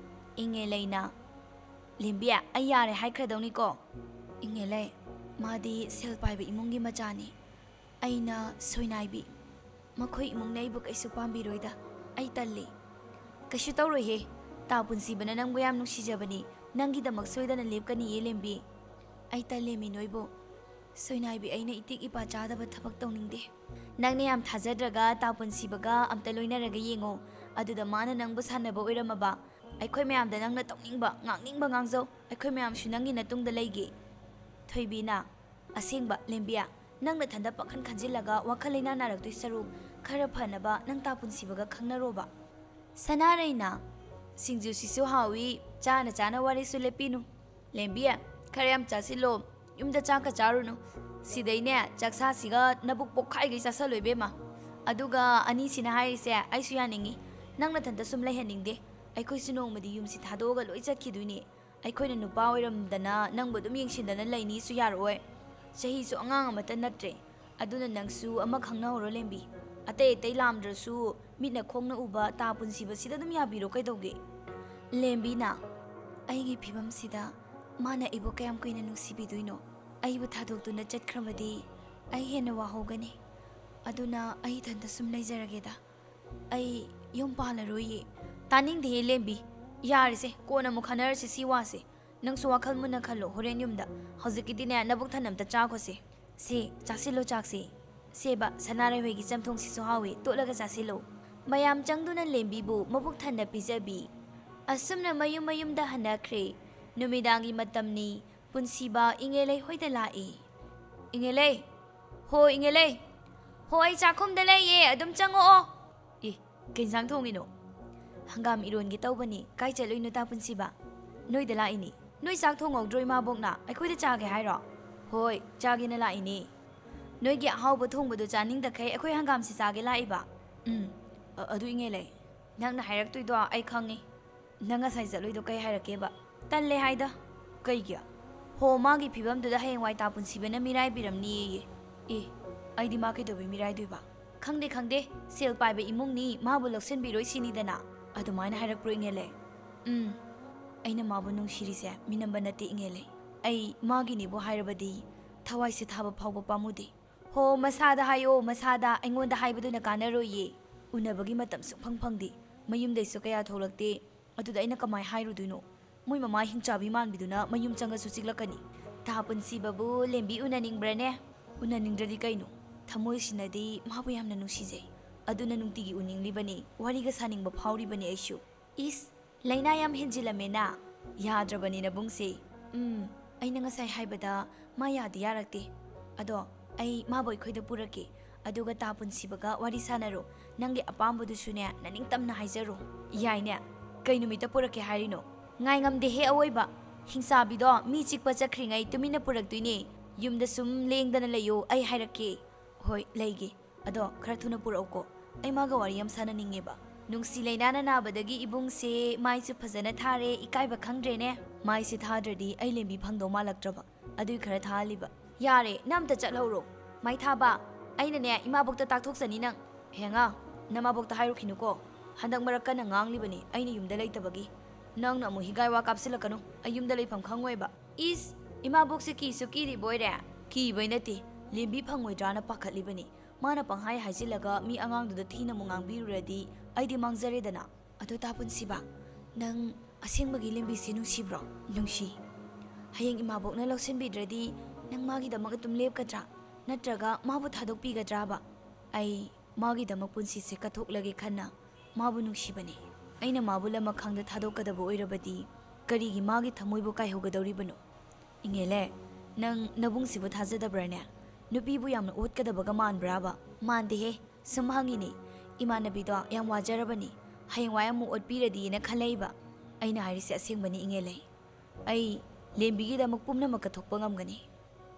ꯏꯉꯦ ꯂꯩꯅ, "ꯂꯦꯝꯕꯤ, ꯑꯩ ꯌꯥꯔꯦ ꯍꯥꯏꯈ꯭ꯔꯗꯧꯅꯤꯀꯣ?" ꯏꯉꯦ ꯂꯩ, "ꯃꯥꯗꯤ ꯁꯦꯜ ꯄꯥꯏꯕ ꯏꯃꯨꯡꯒꯤ ꯃꯆꯥꯅꯤ꯫ ꯑꯩꯅ ꯁꯣꯏꯅꯥꯏꯕꯤ꯫ ꯃꯈꯣꯏ ꯏꯃꯨꯡꯅ ꯑꯩꯕꯨ ꯀꯩꯁꯨ ꯄꯥꯝꯕꯤꯔꯣꯏꯗ꯫ ꯑꯩ ꯇꯜꯂꯤ꯫" "ꯀꯩꯁꯨ ꯇꯧꯔꯣꯏꯍꯦ꯫ ꯇꯥ ꯄꯨꯟꯁꯤꯕꯅ ꯅꯪꯕꯨ ꯌꯥꯝ ꯅꯨꯡꯁꯤꯖꯕꯅꯤ꯫ ꯅꯪꯒꯤꯗꯃꯛ ꯁꯣꯏꯗꯅ ꯂꯦꯞꯀꯅꯤꯌꯦ, ꯂꯦꯝꯕꯤ꯫" "ꯑꯩ ꯇꯜꯂꯦꯃꯤ ꯅꯣꯏꯕꯨ꯫ ꯁꯣꯏꯅꯥꯏꯕꯤ, ꯑꯩꯅ ꯏꯇꯤꯛ ꯏꯄꯥ ꯆꯥꯗꯕ ꯊꯕꯛ ꯇꯧꯅꯤꯡꯗꯦ꯫ ꯅꯪꯅ ꯌꯥꯝ ꯊꯥꯖꯗ꯭ꯔꯒ ꯇꯥ ꯄꯨꯟꯁꯤꯕꯒ ꯑꯝꯇ ꯂꯣꯏꯅꯔꯒ ꯌꯦꯡꯉꯣ꯫ ꯑꯗꯨꯗ ꯃꯥꯅ ꯅꯪꯕꯨ ꯁꯥꯟꯅꯕ ꯑꯣꯏꯔꯝꯃꯕ, ꯑꯩꯈꯣꯏ ꯃꯌꯥꯝꯗ ꯅꯪꯅ ꯇꯧꯅꯤꯡꯕ, ꯉꯥꯡꯅꯤꯡꯕ ꯉꯥꯡꯖꯧ꯫ ꯑꯩꯈꯣꯏ ꯃꯌꯥꯝꯁꯨ ꯅꯪꯒꯤ ꯅꯇꯨꯡꯗ ꯂꯩꯒꯦ꯫" ꯊꯣꯏꯕꯤꯅ, "ꯑꯁꯦꯡꯕ, ꯂꯦꯝꯕꯤꯌꯥ, ꯅꯪ ꯅꯊꯟꯗ ꯄꯥꯈꯟ ꯈꯟꯖꯤꯜꯂꯒ ꯋꯥꯈꯜ ꯂꯩꯅꯥ ꯅꯥꯔꯛꯇꯣꯏ ꯁꯔꯨꯛ, ꯈꯔ ꯐꯅꯕ ꯅꯪ ꯇꯥ ꯄꯨꯟꯁꯤꯕꯒ ꯈꯪꯅꯔꯣꯕ꯫" ꯁꯅꯥꯔꯩꯅ, "ꯁꯤꯡꯖꯨꯁꯤꯁꯨ ꯍꯥꯎꯏ, ꯆꯥꯅ ꯆꯥꯅ ꯋꯥꯔꯤꯁꯨ ꯂꯦꯞꯄꯤꯅꯨ꯫ ꯂꯦꯝꯕꯤ, ꯈꯔ ꯌꯥꯝ ꯆꯥꯁꯤꯜꯂꯣ꯫ ꯌꯨꯝꯗ ꯆꯥꯛꯀ ꯆꯥꯔꯨꯅꯨ꯫ ꯁꯤꯗꯩꯅꯦ, ꯆꯥꯛꯁꯥꯁꯤꯒ ꯅꯕꯨꯛ ꯄꯣꯛꯈꯥꯏꯒꯩ ꯆꯥꯁꯜꯂꯣ ꯏꯕꯦꯝꯃ꯫ ꯑꯗꯨꯒ ꯑꯅꯤꯁꯤꯅ ꯍꯥꯏꯔꯤꯁꯦ ꯑꯩꯁꯨ ꯌꯥꯅꯤꯡꯉꯤ꯫ ꯅꯪ ꯅꯊꯟꯇ ꯁꯨꯝ ꯂꯩꯍꯟꯅꯤꯡꯗꯦ꯫ ꯑꯩꯈꯣꯏꯁꯨ ꯅꯣꯡꯃꯗꯤ ꯌꯨꯝꯁꯤ ꯊꯥꯗꯣꯛꯑꯒ ꯂꯣꯏ ꯆꯠꯈꯤꯗꯣꯏꯅꯤ꯫ ꯑꯩꯈꯣꯏꯅ ꯅꯨꯄꯥ ꯑꯣꯏꯔꯝꯗꯅ ꯅꯪꯕꯨ ꯑꯗꯨꯝ ꯌꯦꯡꯁꯤꯟꯗꯅ ꯂꯩꯅꯤꯁꯨ ꯌꯥꯔꯛꯑꯣꯏ꯫ ꯆꯍꯤꯁꯨ ꯑꯉꯥꯡ ꯑꯃꯠꯇ ꯅꯠꯇ꯭ꯔꯦ꯫ ꯑꯗꯨꯅ ꯅꯪꯁꯨ ꯑꯃ ꯈꯪꯅꯍꯧꯔꯣ, ꯂꯦꯝꯕꯤ꯫ ꯑꯇꯩ ꯑꯇꯩ ꯂꯥꯝꯗ꯭ꯔꯁꯨ ꯃꯤꯠꯅ ꯈꯣꯡꯅ ꯎꯕ ꯇꯥ ꯄꯨꯟꯁꯤꯕꯁꯤꯗ ꯑꯗꯨꯝ ꯌꯥꯕꯤꯔꯣ ꯀꯩꯗꯧꯒꯦ?" ꯂꯦꯝꯕꯤꯅ, "ꯑꯩꯒꯤ ꯐꯤꯕꯝꯁꯤꯗ ꯃꯥꯅ ꯑꯩꯕꯨ ꯀꯌꯥꯝ ꯀꯨꯏꯅ ꯅꯨꯡꯁꯤꯕꯤꯗꯣꯏꯅꯣ? ꯑꯩꯕꯨ ꯊꯥꯗꯣꯛꯇꯨꯅ ꯆꯠꯈ꯭ꯔꯕꯗꯤ ꯑꯩ ꯍꯦꯟꯅ ꯋꯥꯍꯧꯒꯅꯤ꯫ ꯑꯗꯨꯅ ꯑꯩ ꯏꯊꯟꯇ ꯁꯨꯝ ꯂꯩꯖꯔꯒꯦꯗ꯫ ꯑꯩ ꯌꯨꯝ ꯄꯥꯜꯂꯔꯣꯏꯌꯦ꯫" "ꯇꯥꯅꯤꯡꯗꯦꯍꯦ ꯂꯦꯝꯕꯤ, ꯌꯥꯔꯦꯁꯦ, ꯀꯣꯟꯅ ꯑꯃꯨꯛ ꯈꯟꯅꯔꯁꯤ ꯁꯤ ꯋꯥꯁꯦ꯫ ꯅꯪꯁꯨ ꯋꯥꯈꯜ ꯃꯨꯟꯅ ꯈꯜꯂꯣ, ꯍꯣꯔꯦꯟ ꯌꯨꯝꯗ꯫ ꯍꯧꯖꯤꯛꯀꯤꯗꯤꯅꯦ, ꯅꯕꯨꯛ ꯊꯟꯅ ꯑꯝꯇ ꯆꯥꯈꯣꯁꯦ꯫ ꯁꯦ, ꯆꯥꯁꯤꯜꯂꯣ ꯆꯥꯛꯁꯦ꯫ ꯁꯦꯕ, ꯁꯅꯥꯔꯩꯍꯣꯏꯒꯤ ꯆꯝꯊꯣꯡꯁꯤꯁꯨ ꯍꯥꯎꯏ, ꯇꯣꯠꯂꯒ ꯆꯥꯁꯤꯜꯂꯣ꯫ ꯃꯌꯥꯝ ꯆꯪꯗꯨꯅ ꯂꯦꯝꯕꯤꯕꯨ ꯃꯕꯨꯛ ꯊꯟꯅ ꯄꯤꯖꯕꯤ꯫ ꯑꯁꯨꯝꯅ ꯃꯌꯨꯝ ꯃꯌꯨꯝꯗ ꯍꯟꯅꯈ꯭ꯔꯦ꯫ ꯅꯨꯃꯤꯗꯥꯡꯒꯤ ꯃꯇꯝꯅꯤ꯫ ꯄꯨꯟꯁꯤꯕ ꯏꯉꯦꯂꯩ ꯍꯣꯏꯗ ꯂꯥꯛꯏ꯫ ꯏꯉꯦꯂꯩ! ꯍꯣ, ꯏꯉꯦꯂꯩ! ꯍꯣ, ꯑꯩ ꯆꯥꯛꯈꯨꯝꯗ ꯂꯩꯌꯦ, ꯑꯗꯨꯝ ꯆꯪꯉꯛꯑꯣ꯫ ꯑꯦ, ꯀꯩ ꯏꯟꯁꯥꯡ ꯊꯣꯡꯉꯤꯅꯣ? ꯍꯪꯒꯥꯝ ꯏꯔꯣꯟꯒꯦ ꯇꯧꯕꯅꯤ꯫ ꯀꯥꯏ ꯆꯠꯂꯨꯏꯅꯣ, ꯇꯥ ꯄꯨꯟꯁꯤꯕ? ꯅꯣꯏꯗ ꯂꯥꯛꯏꯅꯤ꯫ ꯅꯣꯏ ꯆꯥꯛ ꯊꯣꯡꯍꯧꯗ꯭ꯔꯣ ꯏꯃꯥꯕꯣꯛꯅ? ꯑꯩꯈꯣꯏꯗ ꯆꯥꯒꯦ ꯍꯥꯏꯔꯣ? ꯍꯣꯏ, ꯆꯥꯒꯦꯅ ꯂꯥꯛꯏꯅꯤ꯫ ꯅꯣꯏꯒꯤ ꯑꯍꯥꯎꯕ ꯊꯣꯡꯕꯗꯣ ꯆꯥꯅꯤꯡꯗꯈꯩ ꯑꯩꯈꯣꯏ ꯍꯪꯒꯥꯝꯁꯤ ꯆꯥꯒꯦ ꯂꯥꯛꯏꯕ꯫ ꯎꯝ, ꯑ-, ꯑꯗꯨ ꯏꯉꯦꯂꯩ, ꯅꯪꯅ ꯍꯥꯏꯔꯛꯇꯣꯏꯗꯣ ꯑꯩ ꯈꯪꯉꯤ꯫ ꯅꯪ ꯉꯁꯥꯏ ꯆꯠꯂꯨꯏꯗꯣ ꯀꯩ ꯍꯥꯏꯔꯛꯀꯦꯕ? ꯇꯜꯂꯦ ꯍꯥꯏꯗ꯫ ꯀꯩꯒꯤ? ꯍꯣ, ꯃꯥꯒꯤ ꯐꯤꯕꯝꯗꯨꯗ ꯍꯌꯦꯡꯋꯥꯏ ꯇꯥ ꯄꯨꯟꯁꯤꯕꯅ ꯃꯤꯔꯥꯏꯕꯤꯔꯝꯅꯤꯌꯦ꯫ ꯑꯦ, ꯑꯩꯗꯤ ꯃꯥ ꯀꯩꯗꯧꯕꯩ ꯃꯤꯔꯥꯏꯗꯣꯏꯕ? ꯈꯪꯗꯦ, ꯈꯪꯗꯦ, ꯁꯦꯜ ꯄꯥꯏꯕ ꯏꯃꯨꯡꯅꯤ, ꯃꯥꯕꯨ ꯂꯧꯁꯤꯟꯕꯤꯔꯣꯏ ꯁꯤꯅꯤꯗꯅ꯫ ꯑꯗꯨꯃꯥꯏꯅ ꯍꯥꯏꯔꯛꯄ꯭ꯔꯣ ꯏꯉꯦꯂꯩ? ꯎꯝ, ꯑꯩꯅ ꯃꯥꯕꯨ ꯅꯨꯡꯁꯤꯔꯤꯁꯦ ꯃꯤꯅꯝꯕ ꯅꯠꯇꯦ ꯏꯉꯦꯂꯩ꯫ ꯑꯩ ꯃꯥꯒꯤꯅꯤꯕꯨ ꯍꯥꯏꯔꯕꯗꯤ ꯊꯋꯥꯏꯁꯦ ꯊꯥꯕ ꯐꯥꯎꯕ ꯄꯥꯝꯃꯨꯗꯦ꯫ ꯍꯣ, ꯃꯁꯥꯗ ꯍꯥꯏꯌꯣ, ꯃꯁꯥꯗ꯫ ꯑꯩꯉꯣꯟꯗ ꯍꯥꯏꯕꯗꯨꯅ ꯀꯥꯟꯅꯔꯣꯏꯌꯦ꯫ ꯎꯅꯕꯒꯤ ꯃꯇꯝ ꯁꯨꯡꯐꯪ ꯐꯪꯗꯦ꯫ ꯃꯌꯨꯝꯗꯩꯁꯨ ꯀꯌꯥ ꯊꯣꯛꯂꯛꯇꯦ꯫ ꯑꯗꯨꯗ ꯑꯩꯅ ꯀꯃꯥꯏ ꯍꯥꯏꯔꯨꯗꯣꯏꯅꯣ? ꯃꯣꯏ ꯃꯃꯥ ꯍꯤꯡꯆꯥꯕꯤ ꯃꯥꯟꯕꯤꯗꯨꯅ ꯃꯌꯨꯝ ꯆꯪꯉꯁꯨ ꯆꯤꯛꯂꯛꯀꯅꯤ꯫ ꯇꯥ ꯄꯨꯟꯁꯤꯕꯕꯨ ꯂꯦꯝꯕꯤ ꯎꯅꯅꯤꯡꯕ꯭ꯔꯅꯦ? ꯎꯅꯅꯤꯡꯗ꯭ꯔꯗꯤ ꯀꯩꯅꯣ? ꯊꯃꯣꯏꯁꯤꯅꯗꯤ ꯃꯥꯕꯨ ꯌꯥꯝꯅ ꯅꯨꯡꯁꯤꯖꯩ꯫ ꯑꯗꯨꯅ ꯅꯨꯡꯇꯤꯒꯤ ꯎꯅꯤꯡꯂꯤꯕꯅꯤ, ꯋꯥꯔꯤꯒ ꯁꯥꯅꯤꯡꯕ ꯐꯥꯎꯔꯤꯕꯅꯤ ꯑꯩꯁꯨ꯫ ꯏꯁ, ꯂꯥꯏꯅꯥ ꯌꯥꯝ ꯍꯦꯟꯖꯤꯜꯂꯝꯃꯦꯅ꯫ ꯌꯥꯗ꯭ꯔꯕꯅꯤ ꯅꯕꯨꯡꯁꯦ꯫ ꯎꯝ, ꯑꯩꯅ ꯉꯁꯥꯏ ꯍꯥꯏꯕꯗ ꯃꯥ ꯌꯥꯗꯤ ꯌꯥꯔꯛꯇꯦ꯫ ꯑꯗꯣ ꯑꯩ ꯃꯥꯕꯨ ꯑꯩꯈꯣꯏꯗ ꯄꯨꯔꯛꯀꯦ, ꯑꯗꯨꯒ ꯇꯥ ꯄꯨꯟꯁꯤꯕꯒ ꯋꯥꯔꯤ ꯁꯥꯟꯅꯔꯣ꯫ ꯅꯪꯒꯤ ꯑꯄꯥꯝꯕꯗꯨꯁꯨꯅꯦ, ꯅꯅꯤꯡꯇꯝꯅ ꯍꯥꯏꯖꯔꯣ꯫ ꯌꯥꯏꯅꯦ? ꯀꯩ ꯅꯨꯃꯤꯠꯇ ꯄꯨꯔꯛꯀꯦ ꯍꯥꯏꯔꯤꯅꯣ? ꯉꯥꯏ ꯉꯝꯗꯦꯍꯦ ꯑꯋꯣꯏꯕ꯫ ꯍꯤꯡꯆꯥꯕꯤꯗꯣ ꯃꯤ ꯆꯤꯛꯄ ꯆꯠꯈ꯭ꯔꯤꯉꯩ ꯇꯨꯃꯤꯟꯅ ꯄꯨꯔꯛꯇꯣꯏꯅꯦ꯫ ꯌꯨꯝꯗ ꯁꯨꯝ ꯂꯦꯡꯗꯅ ꯂꯩꯌꯣ, ꯑꯩ ꯍꯥꯏꯔꯛꯀꯦ꯫ ꯍꯣꯏ, ꯂꯩꯒꯦ꯫ ꯑꯗꯣ ꯈꯔ ꯊꯨꯅ ꯄꯨꯔꯛꯎꯀꯣ꯫ ꯑꯩ ꯃꯥꯒ ꯋꯥꯔꯤ ꯌꯥꯝ ꯁꯥꯟꯅꯅꯤꯡꯉꯦꯕ꯫ ꯅꯨꯡꯁꯤ ꯂꯩꯅꯥꯅ ꯅꯥꯕꯗꯒꯤ ꯏꯕꯨꯡꯁꯦ ꯃꯥꯏꯁꯨ ꯐꯖꯅ ꯊꯥꯔꯦ, ꯏꯀꯥꯏꯕ ꯈꯪꯗ꯭ꯔꯦꯅꯦ꯫ ꯃꯥꯏꯁꯦ ꯊꯥꯗ꯭ꯔꯗꯤ ꯑꯩ ꯂꯦꯝꯕꯤ ꯐꯪꯗꯧ ꯃꯥꯜꯂꯛꯇ꯭ꯔꯕ꯫ ꯑꯗꯨꯏ ꯈꯔ ꯊꯥꯍꯜꯂꯤꯕ꯫ ꯌꯥꯔꯦ, ꯅꯪ ꯑꯝꯇ ꯆꯠꯍꯧꯔꯣ꯫ ꯃꯥꯏꯊꯥꯕ, ꯑꯩꯅꯅꯦ, ꯏꯃꯥꯕꯣꯛꯇ ꯇꯥꯛꯊꯣꯛꯆꯅꯤ ꯅꯪ꯫ ꯍꯦꯉꯥ, ꯅꯃꯥꯕꯣꯛꯇ ꯍꯥꯏꯔꯨꯈꯤꯅꯨꯀꯣ꯫ ꯍꯟꯗꯛ ꯃꯔꯛ ꯀꯟꯅ ꯉꯥꯡꯂꯤꯕꯅꯤ ꯑꯩꯅ ꯌꯨꯝꯗ ꯂꯩꯇꯕꯒꯤ꯫ ꯅꯪꯅ ꯑꯃꯨꯛ ꯍꯤꯒꯥꯏ ꯋꯥ ꯀꯥꯞꯁꯤꯜꯂꯛꯀꯅꯨ, ꯑꯩ ꯌꯨꯝꯗ ꯂꯩꯐꯝ ꯈꯪꯉꯣꯏꯕ꯫ ꯏꯁ, ꯏꯃꯥꯕꯣꯛꯁꯦ ꯀꯤꯁꯨ ꯀꯤꯔꯤꯕ ꯑꯣꯏꯔꯦ? ꯀꯤꯕꯩ ꯅꯠꯇꯦ, ꯂꯦꯝꯕꯤ ꯐꯪꯉꯣꯏꯗ꯭ꯔꯥꯅ ꯄꯥꯈꯠꯂꯤꯕꯅꯤ꯫ ꯃꯥꯅ ꯄꯪꯍꯥꯏ ꯍꯥꯏꯖꯤꯜꯂꯒ ꯃꯤ ꯑꯉꯥꯡꯗꯨꯗ ꯊꯤꯅ ꯑꯃꯨꯛ ꯉꯥꯡꯕꯤꯔꯨꯔꯗꯤ ꯑꯩꯗꯤ ꯃꯥꯡꯖꯔꯦꯗꯅ꯫ ꯑꯗꯣ ꯇꯥ ꯄꯨꯟꯁꯤꯕ, "ꯅꯪ ꯑꯁꯦꯡꯕꯒꯤ ꯂꯦꯝꯕꯤꯁꯦ ꯅꯨꯡꯁꯤꯕ꯭ꯔꯣ?" "ꯅꯨꯡꯁꯤ꯫" "ꯍꯌꯦꯡ ꯏꯃꯥꯕꯣꯛꯅ ꯂꯧꯁꯤꯟꯕꯤꯗ꯭ꯔꯗꯤ ꯅꯪ ꯃꯥꯒꯤꯗꯃꯛ ꯑꯗꯨꯝ ꯂꯦꯞꯀꯗ꯭ꯔꯥ? ꯅꯠꯇ꯭ꯔꯒ ꯃꯥꯕꯨ ꯊꯥꯗꯣꯛꯄꯤꯒꯗ꯭ꯔꯥꯕ?" "ꯑꯩ ꯃꯥꯒꯤꯗꯃꯛ ꯄꯨꯟꯁꯤꯁꯦ ꯀꯠꯊꯣꯛꯂꯒꯦ ꯈꯟꯅ ꯃꯥꯕꯨ ꯅꯨꯡꯁꯤꯕꯅꯤ꯫ ꯑꯩꯅ ꯃꯥꯕꯨ ꯂꯃꯈꯥꯡꯗ ꯊꯥꯗꯣꯛꯀꯗꯕ ꯑꯣꯏꯔꯕꯗꯤ ꯀꯔꯤꯒꯤ ꯃꯥꯒꯤ ꯊꯃꯣꯏꯕꯨ ꯀꯥꯏꯍꯧꯒꯗꯧꯔꯤꯕꯅꯣ?" "ꯏꯉꯦꯂꯦ, ꯅꯪ ꯅꯕꯨꯡꯁꯤꯕꯨ ꯊꯥꯖꯗꯕ꯭ꯔꯥꯅꯦ? ꯅꯨꯄꯤꯕꯨ ꯌꯥꯝꯅ ꯑꯣꯠꯀꯗꯕꯒ ꯃꯥꯟꯕ꯭ꯔꯥꯕ?" "ꯃꯥꯟꯗꯦꯍꯦ, ꯁꯨꯝ ꯍꯪꯉꯤꯅꯤ꯫ ꯏꯃꯥꯟꯅꯕꯤꯗꯣ ꯌꯥꯝ ꯋꯥꯖꯔꯕꯅꯤ, ꯍꯌꯦꯡꯋꯥꯏ ꯑꯃꯨꯛ ꯑꯣꯠꯄꯤꯔꯗꯤꯅ ꯈꯜꯂꯛꯏꯕ꯫ ꯑꯩꯅ ꯍꯥꯏꯔꯤꯁꯦ ꯑꯁꯦꯡꯕꯅꯤ, ꯏꯉꯦꯂꯩ꯫ ꯑꯩ ꯂꯦꯝꯕꯤꯒꯤꯗꯃꯛ ꯄꯨꯝꯅꯃꯛ ꯀꯠꯊꯣꯛꯄ ꯉꯝꯒꯅꯤ꯫"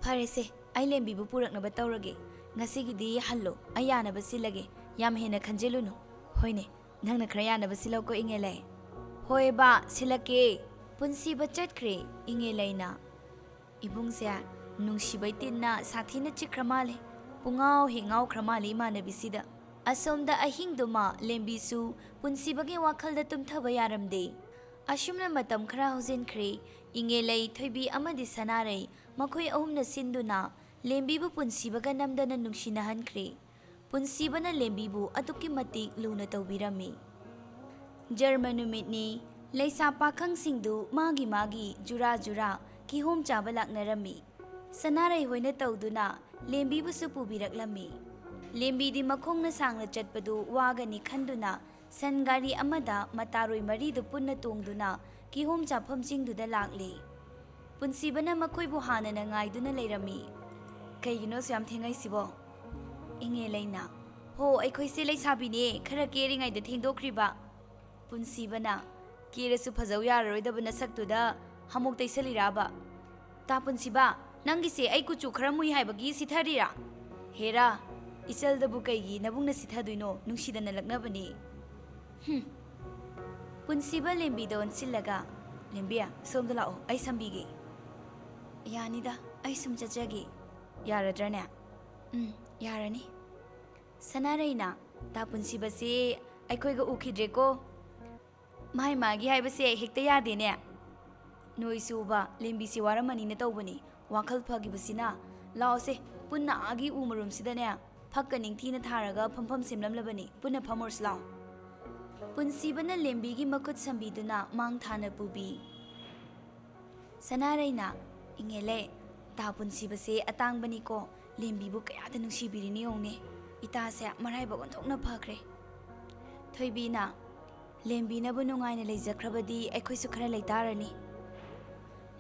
"ꯐꯔꯦꯁꯦ, ꯑꯩ ꯂꯦꯝꯕꯤꯕꯨ ꯄꯨꯔꯛꯅꯕ ꯇꯧꯔꯒꯦ꯫ ꯉꯁꯤꯒꯤꯗꯤ ꯍꯜꯂꯣ, ꯑꯩ ꯌꯥꯅꯕ ꯁꯤꯜꯂꯒꯦ꯫ ꯌꯥꯝ ꯍꯦꯟꯅ ꯈꯟꯖꯤꯜꯂꯨꯅꯨ꯫" "ꯍꯣꯏꯅꯦ, ꯅꯪꯅ ꯈꯔ ꯌꯥꯅꯕ ꯁꯤꯜꯂꯛꯀꯣ, ꯏꯉꯦꯂꯩ꯫" "ꯍꯣꯏꯕ, ꯁꯤꯜꯂꯛꯀꯦ꯫" ꯄꯨꯟꯁꯤꯕ ꯆꯠꯈ꯭ꯔꯦ꯫ ꯏꯉꯦꯂꯩꯅ, "ꯏꯕꯨꯡꯁꯦ ꯅꯨꯡꯁꯤꯕꯩ ꯇꯤꯟꯅ ꯁꯥꯊꯤꯅ ꯆꯤꯛꯈ꯭ꯔ ꯃꯥꯜꯂꯦ꯫ ꯄꯨꯡꯉꯥꯎ ꯍꯦꯛ ꯉꯥꯎꯈ꯭ꯔ ꯃꯥꯜꯂꯦ ꯏꯃꯥꯟꯅꯕꯤꯁꯤꯗ꯫" ꯑꯁꯣꯝꯗ ꯑꯍꯤꯡꯗꯨꯃ ꯂꯦꯝꯕꯤꯁꯨ ꯄꯨꯟꯁꯤꯕꯒꯤ ꯋꯥꯈꯜꯗ ꯇꯨꯝꯊꯕ ꯌꯥꯔꯝꯗꯦ꯫ ꯑꯁꯨꯝꯅ ꯃꯇꯝ ꯈꯔ ꯍꯧꯖꯤꯟꯈ꯭ꯔꯦ꯫ ꯏꯉꯦꯂꯩ, ꯊꯣꯏꯕꯤ ꯑꯃꯗꯤ ꯁꯅꯥꯔꯩ, ꯃꯈꯣꯏ ꯑꯍꯨꯝꯅ ꯁꯤꯟꯗꯨꯅ ꯂꯦꯝꯕꯤꯕꯨ ꯄꯨꯟꯁꯤꯕꯒ ꯅꯝꯗꯅ ꯅꯨꯡꯁꯤꯅꯍꯟꯈ꯭ꯔꯦ꯫ ꯄꯨꯟꯁꯤꯕꯅ ꯂꯦꯝꯕꯤꯕꯨ ꯑꯗꯨꯛꯀꯤ ꯃꯇꯤꯛ ꯂꯨꯅ ꯇꯧꯕꯤꯔꯝꯃꯤ꯫ ꯖꯔꯃ ꯅꯨꯃꯤꯠꯅꯤ꯫ ꯂꯩꯁꯥ ꯄꯥꯈꯪꯁꯤꯡꯗꯨ ꯃꯥꯒꯤ ꯃꯥꯒꯤ ꯖꯨꯔꯥ ꯖꯨꯔꯥ ꯀꯤꯍꯣꯝ ꯆꯥꯕ ꯂꯥꯛꯅꯔꯝꯃꯤ꯫ ꯁꯅꯥꯔꯩ ꯍꯣꯏꯅ ꯇꯧꯗꯨꯅ ꯂꯦꯝꯕꯤꯕꯨꯁꯨ ꯄꯨꯕꯤꯔꯛꯂꯝꯃꯤ꯫ ꯂꯦꯝꯕꯤꯗꯤ ꯃꯈꯣꯡꯅ ꯁꯥꯡꯅ ꯆꯠꯄꯗꯨ ꯋꯥꯒꯅꯤ ꯈꯟꯗꯨꯅ ꯁꯟ ꯒꯥꯔꯤ ꯑꯃꯗ ꯃꯇꯥꯔꯣꯏ ꯃꯔꯤꯗꯨ ꯄꯨꯟꯅ ꯇꯣꯡꯗꯨꯅ ꯀꯤꯍꯣꯝ ꯆꯥꯐꯝ ꯆꯤꯡꯗꯨꯗ ꯂꯥꯛꯂꯦ꯫ ꯄꯨꯟꯁꯤꯕꯅ ꯃꯈꯣꯏꯕꯨ ꯍꯥꯟꯅꯅ ꯉꯥꯏꯗꯨꯅ ꯂꯩꯔꯝꯃꯤ꯫ "ꯀꯩꯒꯤꯅꯣ ꯑꯁꯨꯛ ꯌꯥꯝ ꯊꯦꯡꯉꯩꯁꯤꯕꯣ?" ꯏꯉꯦꯂꯩꯅ, "ꯍꯣ, ꯑꯩꯈꯣꯏꯁꯦ ꯂꯩꯁꯥꯕꯤꯅꯦ, ꯈꯔ ꯀꯦꯔꯤꯉꯩꯗ ꯊꯦꯡꯗꯣꯛꯈ꯭ꯔꯤꯕ꯫" ꯄꯨꯟꯁꯤꯕꯅ, "ꯀꯦꯔꯁꯨ ꯐꯖꯧ ꯌꯥꯔꯔꯣꯏꯗꯕ ꯅꯁꯛꯇꯨꯗ ꯍꯥꯃꯣꯛ ꯇꯩꯁꯜꯂꯤꯔꯥꯕ? ꯇꯥ ꯄꯨꯟꯁꯤꯕ, ꯅꯪꯒꯤꯁꯦ ꯑꯩ ꯀꯨꯆꯨ ꯈꯔ ꯃꯨꯏ ꯍꯥꯏꯕꯒꯤ ꯁꯤꯊꯔꯤꯔꯥ? ꯍꯦꯔꯥ, ꯏꯆꯜꯗꯕꯨ ꯀꯩꯒꯤ ꯅꯕꯨꯡꯅ ꯁꯤꯊꯗꯣꯏꯅꯣ? ꯅꯨꯡꯁꯤꯗꯅ ꯂꯛꯅꯕꯅꯤ꯫" ꯍꯨꯝ꯫ ꯄꯨꯟꯁꯤꯕ ꯂꯦꯝꯕꯤꯗ ꯑꯣꯟꯁꯤꯜꯂꯒ, "ꯂꯦꯝꯕꯤ, ꯁꯣꯝꯗ ꯂꯥꯛꯑꯣ, ꯑꯩ ꯁꯝꯕꯤꯒꯦ꯫" "ꯌꯥꯅꯤꯗ, ꯑꯩ ꯁꯨꯝ ꯆꯠꯆꯒꯦ꯫" "ꯌꯥꯔꯗ꯭ꯔꯅꯦ?" "ꯎꯝ, ꯌꯥꯔꯅꯤ꯫" ꯁꯅꯥꯔꯩꯅ, "ꯇꯥ ꯄꯨꯟꯁꯤꯕꯁꯤ ꯑꯩꯈꯣꯏꯒ ꯎꯈꯤꯗ꯭ꯔꯦꯀꯣ꯫ ꯃꯥꯏ ꯃꯥꯒꯤ ꯍꯥꯏꯕꯁꯦ ꯍꯦꯛꯇ ꯌꯥꯗꯦꯅꯦ꯫ ꯅꯣꯏꯁꯨꯕ ꯂꯦꯝꯕꯤꯁꯤ ꯋꯥꯔꯝꯃꯅꯤꯅ ꯇꯧꯕꯅꯤ꯫ ꯋꯥꯈꯜ ꯐꯈꯤꯕꯁꯤꯅ꯫ ꯂꯥꯛꯑꯣꯁꯦ, ꯄꯨꯟꯅ ꯑꯥꯒꯤ ꯎ ꯃꯔꯨꯝꯁꯤꯗꯅꯦ, ꯐꯛꯀ ꯅꯤꯡꯊꯤꯅ ꯊꯥꯔꯒ ꯐꯝꯐꯝ ꯁꯦꯝꯂꯝꯂꯕꯅꯤ꯫ ꯄꯨꯟꯅ ꯐꯝꯃꯨꯔꯁꯤ ꯂꯥꯛꯑꯣ꯫" ꯄꯨꯟꯁꯤꯕꯅ ꯂꯦꯝꯕꯤꯒꯤ ꯃꯈꯨꯠ ꯁꯝꯕꯤꯗꯨꯅ ꯃꯥꯡ ꯊꯥꯅ ꯄꯨꯕꯤ꯫ ꯁꯅꯥꯔꯩꯅ, "ꯏꯉꯦꯂꯩ, ꯇꯥ ꯄꯨꯟꯁꯤꯕꯁꯦ ꯑꯇꯥꯡꯕꯅꯤꯀꯣ, ꯂꯦꯝꯕꯤꯕꯨ ꯀꯌꯥꯗ ꯅꯨꯡꯁꯤꯕꯤꯔꯤꯅꯤ ꯌꯦꯡꯉꯨꯅꯦ, ꯏꯇꯥꯁꯦ ꯃꯔꯥꯏꯕꯛ ꯑꯣꯟꯊꯣꯛꯅ ꯐꯈ꯭ꯔꯦ꯫" ꯊꯣꯏꯕꯤꯅ, "ꯂꯦꯝꯕꯤꯅꯕꯨ ꯅꯨꯡꯉꯥꯏꯅ ꯂꯩꯖꯈ꯭ꯔꯕꯗꯤ ꯑꯩꯈꯣꯏꯁꯨ ꯈꯔ ꯂꯩꯇꯥꯔꯅꯤ꯫"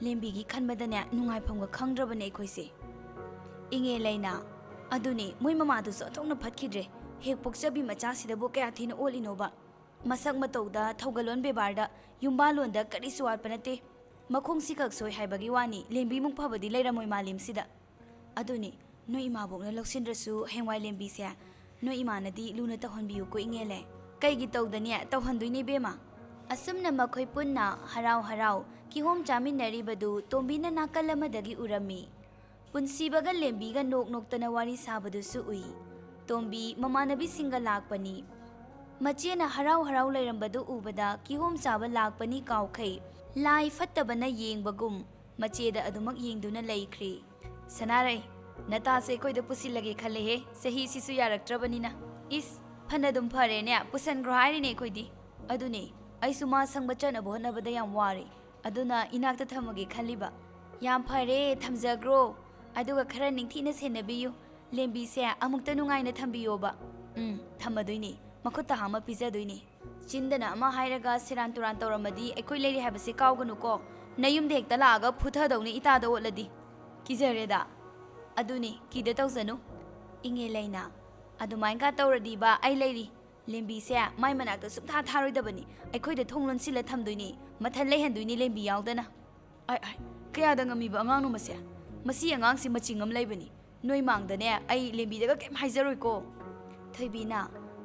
ꯂꯦꯝꯕꯤꯒꯤ ꯈꯟꯕꯗꯅꯦ ꯅꯨꯡꯉꯥꯏꯐꯝꯒ ꯈꯪꯗ꯭ꯔꯕꯅꯦ ꯑꯩꯈꯣꯏꯁꯦ꯫ ꯏꯉꯦꯂꯩꯅ, "ꯑꯗꯨꯅꯦ, ꯃꯣꯏ ꯃꯃꯥꯗꯨꯁꯨ ꯑꯣꯟꯊꯣꯛꯅ ꯐꯠꯈꯤꯗ꯭ꯔꯦ, ꯍꯦꯛ ꯄꯣꯛꯆꯕꯤ ꯃꯆꯥꯁꯤꯗꯕꯨ ꯀꯌꯥ ꯊꯤꯅ ꯑꯣꯠꯂꯤꯅꯣꯕ꯫ ꯃꯁꯛ ꯃꯇꯧꯗ, ꯊꯧꯒꯜꯂꯣꯟ ꯕꯦꯕꯥꯔꯗ, ꯌꯨꯝꯕꯥꯜꯂꯣꯟꯗ ꯀꯔꯤꯁꯨ ꯋꯥꯠꯄ ꯅꯠꯇꯦ꯫ ꯃꯈꯣꯡꯁꯤ ꯈꯛ ꯁꯣꯏ ꯍꯥꯏꯕꯒꯤ ꯋꯥꯅꯤ, ꯂꯦꯝꯕꯤꯃꯨꯛ ꯐꯕꯗꯤ ꯂꯩꯔꯝꯃꯣꯏ ꯃꯥꯂꯦꯝꯁꯤꯗ꯫ ꯑꯗꯨꯅꯤ, ꯅꯣꯏ ꯏꯃꯥꯕꯣꯛꯅ ꯂꯧꯁꯤꯟꯗ꯭ꯔꯁꯨ ꯍꯌꯦꯡꯋꯥꯏ ꯂꯦꯝꯕꯤꯁꯦ ꯅꯣꯏ ꯏꯃꯥꯅꯗꯤ ꯂꯨꯅ ꯇꯧꯍꯟꯕꯤꯌꯨꯀꯣ ꯏꯉꯦꯂꯩ꯫" "ꯀꯩꯒꯤ ꯇꯧꯗꯅꯤ, ꯇꯧꯍꯟꯗꯣꯏꯅꯦ ꯏꯕꯦꯝꯃ꯫" ꯑꯁꯨꯝꯅ ꯃꯈꯣꯏ ꯄꯨꯟꯅ ꯍꯔꯥꯎ ꯍꯔꯥꯎ ꯀꯤꯍꯣꯝ ꯆꯥꯃꯤꯟꯅꯔꯤꯕꯗꯨ ꯇꯣꯝꯕꯤꯅ ꯅꯥꯀꯜ ꯑꯃꯗꯒꯤ ꯎꯔꯝꯃꯤ꯫ ꯄꯨꯟꯁꯤꯕꯒ ꯂꯦꯝꯕꯤꯒ ꯅꯣꯛ ꯅꯣꯛꯇꯅ ꯋꯥꯔꯤ ꯁꯥꯕꯗꯨꯁꯨ ꯎꯏ꯫ ꯇꯣꯝꯕꯤ ꯃꯃꯥꯟꯅꯕꯤꯁꯤꯡꯒ ꯂꯥꯛꯄꯅꯤ꯫ ꯃꯆꯦꯅ ꯍꯔꯥꯎ ꯍꯔꯥꯎ ꯂꯩꯔꯝꯕꯗꯨ ꯎꯕꯗ ꯀꯤꯍꯣꯝ ꯆꯥꯕ ꯂꯥꯛꯄꯅꯤ ꯀꯥꯎꯈꯩ ꯂꯥꯏ ꯐꯠꯇꯕꯅ ꯌꯦꯡꯕꯒꯨꯝ ꯃꯆꯦꯗ ꯑꯗꯨꯃꯛ ꯌꯦꯡꯗꯨꯅ ꯂꯩꯈ꯭ꯔꯤ꯫ "ꯁꯅꯥꯔꯩ, ꯅꯇꯥꯁꯦ ꯑꯩꯈꯣꯏꯗ ꯄꯨꯁꯤꯜꯂꯒꯦ ꯈꯜꯂꯦꯍꯦ, ꯆꯍꯤꯁꯤꯁꯨ ꯌꯥꯔꯛꯇ꯭ꯔꯕꯅꯤꯅ꯫" "ꯏꯁ, ꯐꯅꯗꯨꯝ ꯐꯔꯦꯅꯦ, ꯄꯨꯁꯟꯈ꯭ꯔꯣ ꯍꯥꯏꯔꯤꯅꯦ ꯑꯩꯈꯣꯏꯗꯤ꯫" "ꯑꯗꯨꯅꯦ, ꯑꯩꯁꯨ ꯃꯥ ꯁꯪꯕ ꯆꯠꯅꯕ ꯍꯣꯠꯅꯕꯗ ꯌꯥꯝ ꯋꯥꯔꯦ, ꯑꯗꯨꯅ ꯏꯅꯥꯛꯇ ꯊꯝꯃꯒꯦ ꯈꯜꯂꯤꯕ꯫" "ꯌꯥꯝ ꯐꯔꯦ, ꯊꯝꯖꯈ꯭ꯔꯣ꯫ ꯑꯗꯨꯒ ꯈꯔ ꯅꯤꯡꯊꯤꯅ ꯁꯦꯟꯅꯕꯤꯌꯨ꯫ ꯂꯦꯝꯕꯤꯁꯦ ꯑꯃꯨꯛꯇ ꯅꯨꯡꯉꯥꯏꯅ ꯊꯝꯕꯤꯌꯣꯕ꯫" "ꯎꯝ, ꯊꯝꯃꯗꯣꯏꯅꯦ, ꯃꯈꯨꯠ ꯊꯥ ꯑꯃ ꯄꯤꯖꯗꯣꯏꯅꯦ꯫" "ꯆꯤꯟꯗꯅ ꯑꯃ ꯍꯥꯏꯔꯒ ꯁꯦꯔꯥꯟ ꯇꯨꯔꯥꯟ ꯇꯧꯔꯝꯃꯗꯤ ꯑꯩꯈꯣꯏ ꯂꯩꯔꯤ ꯍꯥꯏꯕꯁꯦ ꯀꯥꯎꯒꯅꯨꯀꯣ꯫ ꯅꯌꯨꯝꯗ ꯍꯦꯛꯇ ꯂꯥꯛꯑꯒ ꯐꯨꯊꯗꯧꯅꯤ ꯏꯇꯥꯗ ꯑꯣꯠꯂꯗꯤ꯫" "ꯀꯤꯖꯔꯦꯗ꯫" "ꯑꯗꯨꯅꯤ, ꯀꯤꯗ ꯇꯧꯖꯅꯨ꯫" ꯏꯉꯦꯂꯩꯅ, "ꯑꯗꯨꯃꯥꯏꯅꯒ ꯇꯧꯔꯗꯤꯕ ꯑꯩ ꯂꯩꯔꯤ꯫ ꯂꯦꯝꯕꯤꯁꯦ ꯃꯥꯏ ꯃꯅꯥꯛꯇ ꯁꯨꯡꯊꯥ ꯊꯥꯔꯣꯏꯗꯕꯅꯤ꯫ ꯑꯩꯈꯣꯏꯗ ꯊꯣꯡ ꯂꯣꯟꯁꯤꯜꯂ ꯊꯝꯗꯣꯏꯅꯤ꯫ ꯃꯊꯟ ꯂꯩꯍꯟꯗꯣꯏꯅꯤ ꯂꯦꯝꯕꯤ ꯌꯥꯎꯗꯅ꯫" "ꯑꯥꯏ, ꯑꯥꯏ, ꯀꯌꯥꯗ ꯉꯝꯃꯤꯕ ꯑꯉꯥꯡꯅꯣ ꯃꯁꯦ? ꯃꯁꯤ ꯑꯉꯥꯡꯁꯤ ꯃꯆꯤꯡ ꯑꯃ ꯂꯩꯕꯅꯤ꯫ ꯅꯣꯏ ꯃꯥꯡꯗꯅꯦ ꯑꯩ ꯂꯦꯝꯕꯤꯗꯒ ꯀꯩꯝ ꯍꯥꯏꯖꯔꯣꯏꯀꯣ꯫" ꯊꯣꯏꯕꯤꯅ,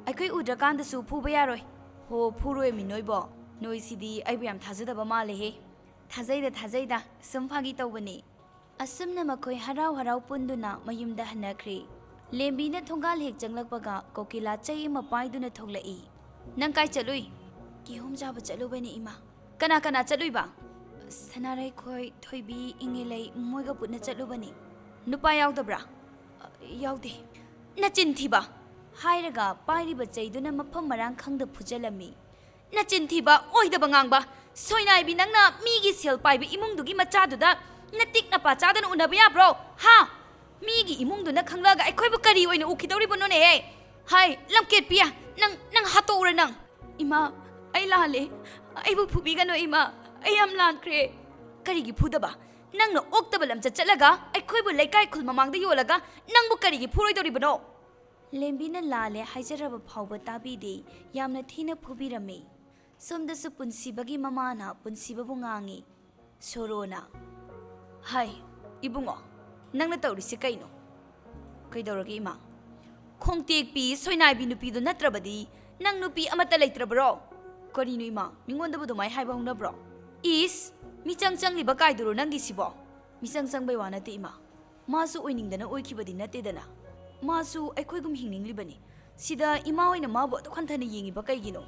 "ꯑꯩꯈꯣꯏ ꯎꯗ꯭ꯔꯀꯥꯟꯗꯁꯨ ꯐꯨꯕ ꯌꯥꯔꯣꯏ꯫" "ꯍꯣ, ꯐꯨꯔꯣꯏꯃꯤ ꯅꯣꯏꯕꯣ꯫ ꯅꯣꯏꯁꯤꯗꯤ ꯑꯩꯕꯨ ꯌꯥꯝ ꯊꯥꯖꯗꯕ ꯃꯥꯜꯂꯦꯍꯦ꯫" "ꯊꯥꯖꯩꯗ, ꯊꯥꯖꯩꯗ, ꯁꯨꯝ ꯐꯥꯒꯤ ꯇꯧꯕꯅꯤ꯫" ꯑꯁꯨꯝꯅ ꯃꯈꯣꯏ ꯍꯔꯥꯎ ꯍꯔꯥꯎ ꯄꯨꯟꯗꯨꯅ ꯃꯌꯨꯝꯗ ꯍꯟꯅꯈ꯭ꯔꯦ꯫ ꯂꯦꯝꯕꯤꯅ ꯊꯣꯡꯒꯥꯜ ꯍꯦꯛ ꯆꯪꯂꯛꯄꯒ ꯀꯣꯀꯤꯂꯥ ꯆꯩ ꯑꯃ ꯄꯥꯏꯗꯨꯅ ꯊꯣꯛꯂꯛꯏ꯫ "ꯅꯪ ꯀꯥꯏ ꯆꯠꯂꯨꯏ?" "ꯀꯤꯍꯣꯝ ꯆꯥꯕ ꯆꯠꯂꯨꯕꯅꯤ, ꯏꯃꯥ꯫" "ꯀꯅꯥ ꯀꯅꯥ ꯆꯠꯂꯨꯏꯕ?" "ꯁꯅꯥꯔꯩ ꯈꯣꯏ, ꯊꯣꯏꯕꯤ, ꯏꯉꯦꯂꯩ ꯃꯣꯏꯒ ꯄꯨꯟꯅ ꯆꯠꯂꯨꯕꯅꯤ꯫" "ꯅꯨꯄꯥ ꯌꯥꯎꯗꯕ꯭ꯔꯥ?" "ꯌꯥꯎꯗꯦ꯫" "ꯅꯆꯤꯟ ꯊꯤꯕ!" ꯍꯥꯏꯔꯒ ꯄꯥꯏꯔꯤꯕ ꯆꯩꯗꯨꯅ ꯃꯐꯝ ꯃꯔꯥꯡ ꯈꯪꯗ ꯐꯨꯖꯜꯂꯝꯃꯤ꯫ "ꯅꯆꯤꯟ ꯊꯤꯕ, ꯑꯣꯏꯗꯕ ꯉꯥꯡꯕ! ꯁꯣꯏꯅꯥꯏꯕꯤ, ꯅꯪꯅ ꯃꯤꯒꯤ ꯁꯦꯜ ꯄꯥꯏꯕ ꯏꯃꯨꯡꯗꯨꯒꯤ ꯃꯆꯥꯗꯨꯗ ꯅꯇꯤꯛ ꯅꯄꯥ ꯆꯥꯗꯅ ꯎꯅꯕ ꯌꯥꯕ꯭ꯔꯣ? ꯍꯥ? ꯃꯤꯒꯤ ꯏꯃꯨꯡꯗꯨꯅ ꯈꯪꯂꯛꯑꯒ ꯑꯩꯈꯣꯏꯕꯨ ꯀꯔꯤ ꯑꯣꯏꯅ ꯎꯈꯤꯗꯧꯔꯤꯕꯅꯣꯅꯦꯍꯦ? ꯍꯥꯏ, ꯂꯝꯀꯦꯠꯄꯤ, ꯅꯪ, ꯅꯪ ꯍꯥꯠꯇꯣꯛꯎꯔ ꯅꯪ!" "ꯏꯃꯥ, ꯑꯩ ꯂꯥꯜꯂꯦ꯫ ꯑꯩꯕꯨ ꯐꯨꯕꯤꯒꯅꯨ ꯏꯃꯥ, ꯑꯩ ꯌꯥꯝ ꯂꯥꯟꯈ꯭ꯔꯦ꯫" "ꯀꯔꯤꯒꯤ ꯐꯨꯗꯕ? ꯅꯪꯅ ꯑꯣꯛꯇꯕ ꯂꯝꯆꯠ ꯆꯠꯂꯒ ꯑꯩꯈꯣꯏꯕꯨ ꯂꯩꯀꯥꯏ ꯈꯨꯜ ꯃꯃꯥꯡꯗ ꯌꯣꯜꯂꯒ ꯅꯪꯕꯨ ꯀꯔꯤꯒꯤ ꯐꯨꯔꯣꯏꯗꯧꯔꯤꯕꯅꯣ?" ꯂꯦꯝꯕꯤꯅ ꯂꯥꯜꯂꯦ ꯍꯥꯏꯖꯔꯕ ꯐꯥꯎꯕ ꯇꯥꯕꯤꯗꯦ, ꯌꯥꯝꯅ ꯊꯤꯅ ꯐꯨꯕꯤꯔꯝꯃꯤ꯫ ꯁꯣꯝꯗꯁꯨ ꯄꯨꯟꯁꯤꯕꯒꯤ ꯃꯃꯥꯅ ꯄꯨꯟꯁꯤꯕꯕꯨ ꯉꯥꯡꯉꯤ꯫ ꯁꯣꯔꯣꯅ, "ꯍꯥꯏ, ꯏꯕꯨꯡꯉꯣ, ꯅꯪꯅ ꯇꯧꯔꯤꯁꯤ ꯀꯩꯅꯣ?" "ꯀꯩꯗꯧꯔꯒꯦ ꯏꯃꯥ?" "ꯈꯣꯡꯇꯦꯛꯄꯤ ꯁꯣꯏꯅꯥꯏꯕꯤ ꯅꯨꯄꯤꯗꯨ ꯅꯠꯇ꯭ꯔꯕꯗꯤ ꯅꯪ ꯅꯨꯄꯤ ꯑꯃꯠꯇ ꯂꯩꯇ꯭ꯔꯕ꯭ꯔꯣ?" "ꯀꯔꯤꯅꯣ ꯏꯃꯥ, ꯃꯤꯉꯣꯟꯗꯕꯨ ꯑꯗꯨꯃꯥꯏ ꯍꯥꯏꯕ ꯍꯧꯅꯕ꯭ꯔꯣ?" "ꯏꯁ, ꯃꯤꯆꯪ ꯆꯪꯂꯤꯕ ꯀꯥꯏꯗꯨꯔꯣ ꯅꯪꯒꯤꯁꯤꯕꯣ?" "ꯃꯤꯆꯪ ꯆꯪꯕꯩ ꯋꯥ ꯅꯠꯇꯦ ꯏꯃꯥ, ꯃꯥꯁꯨ ꯑꯣꯏꯅꯤꯡꯗꯅ ꯑꯣꯏꯈꯤꯕꯗꯤ ꯅꯠꯇꯦꯗꯅ꯫ ꯃꯥꯁꯨ ꯑꯩꯈꯣꯏꯒꯨꯝ ꯍꯤꯡꯅꯤꯡꯂꯤꯕꯅꯤ꯫ ꯁꯤꯗ ꯏꯃꯥ ꯍꯣꯏꯅ ꯃꯥꯕꯨ ꯑꯗꯨꯛ ꯍꯟꯊꯅ ꯌꯦꯡꯉꯤꯕ ꯀꯩꯒꯤꯅꯣ?"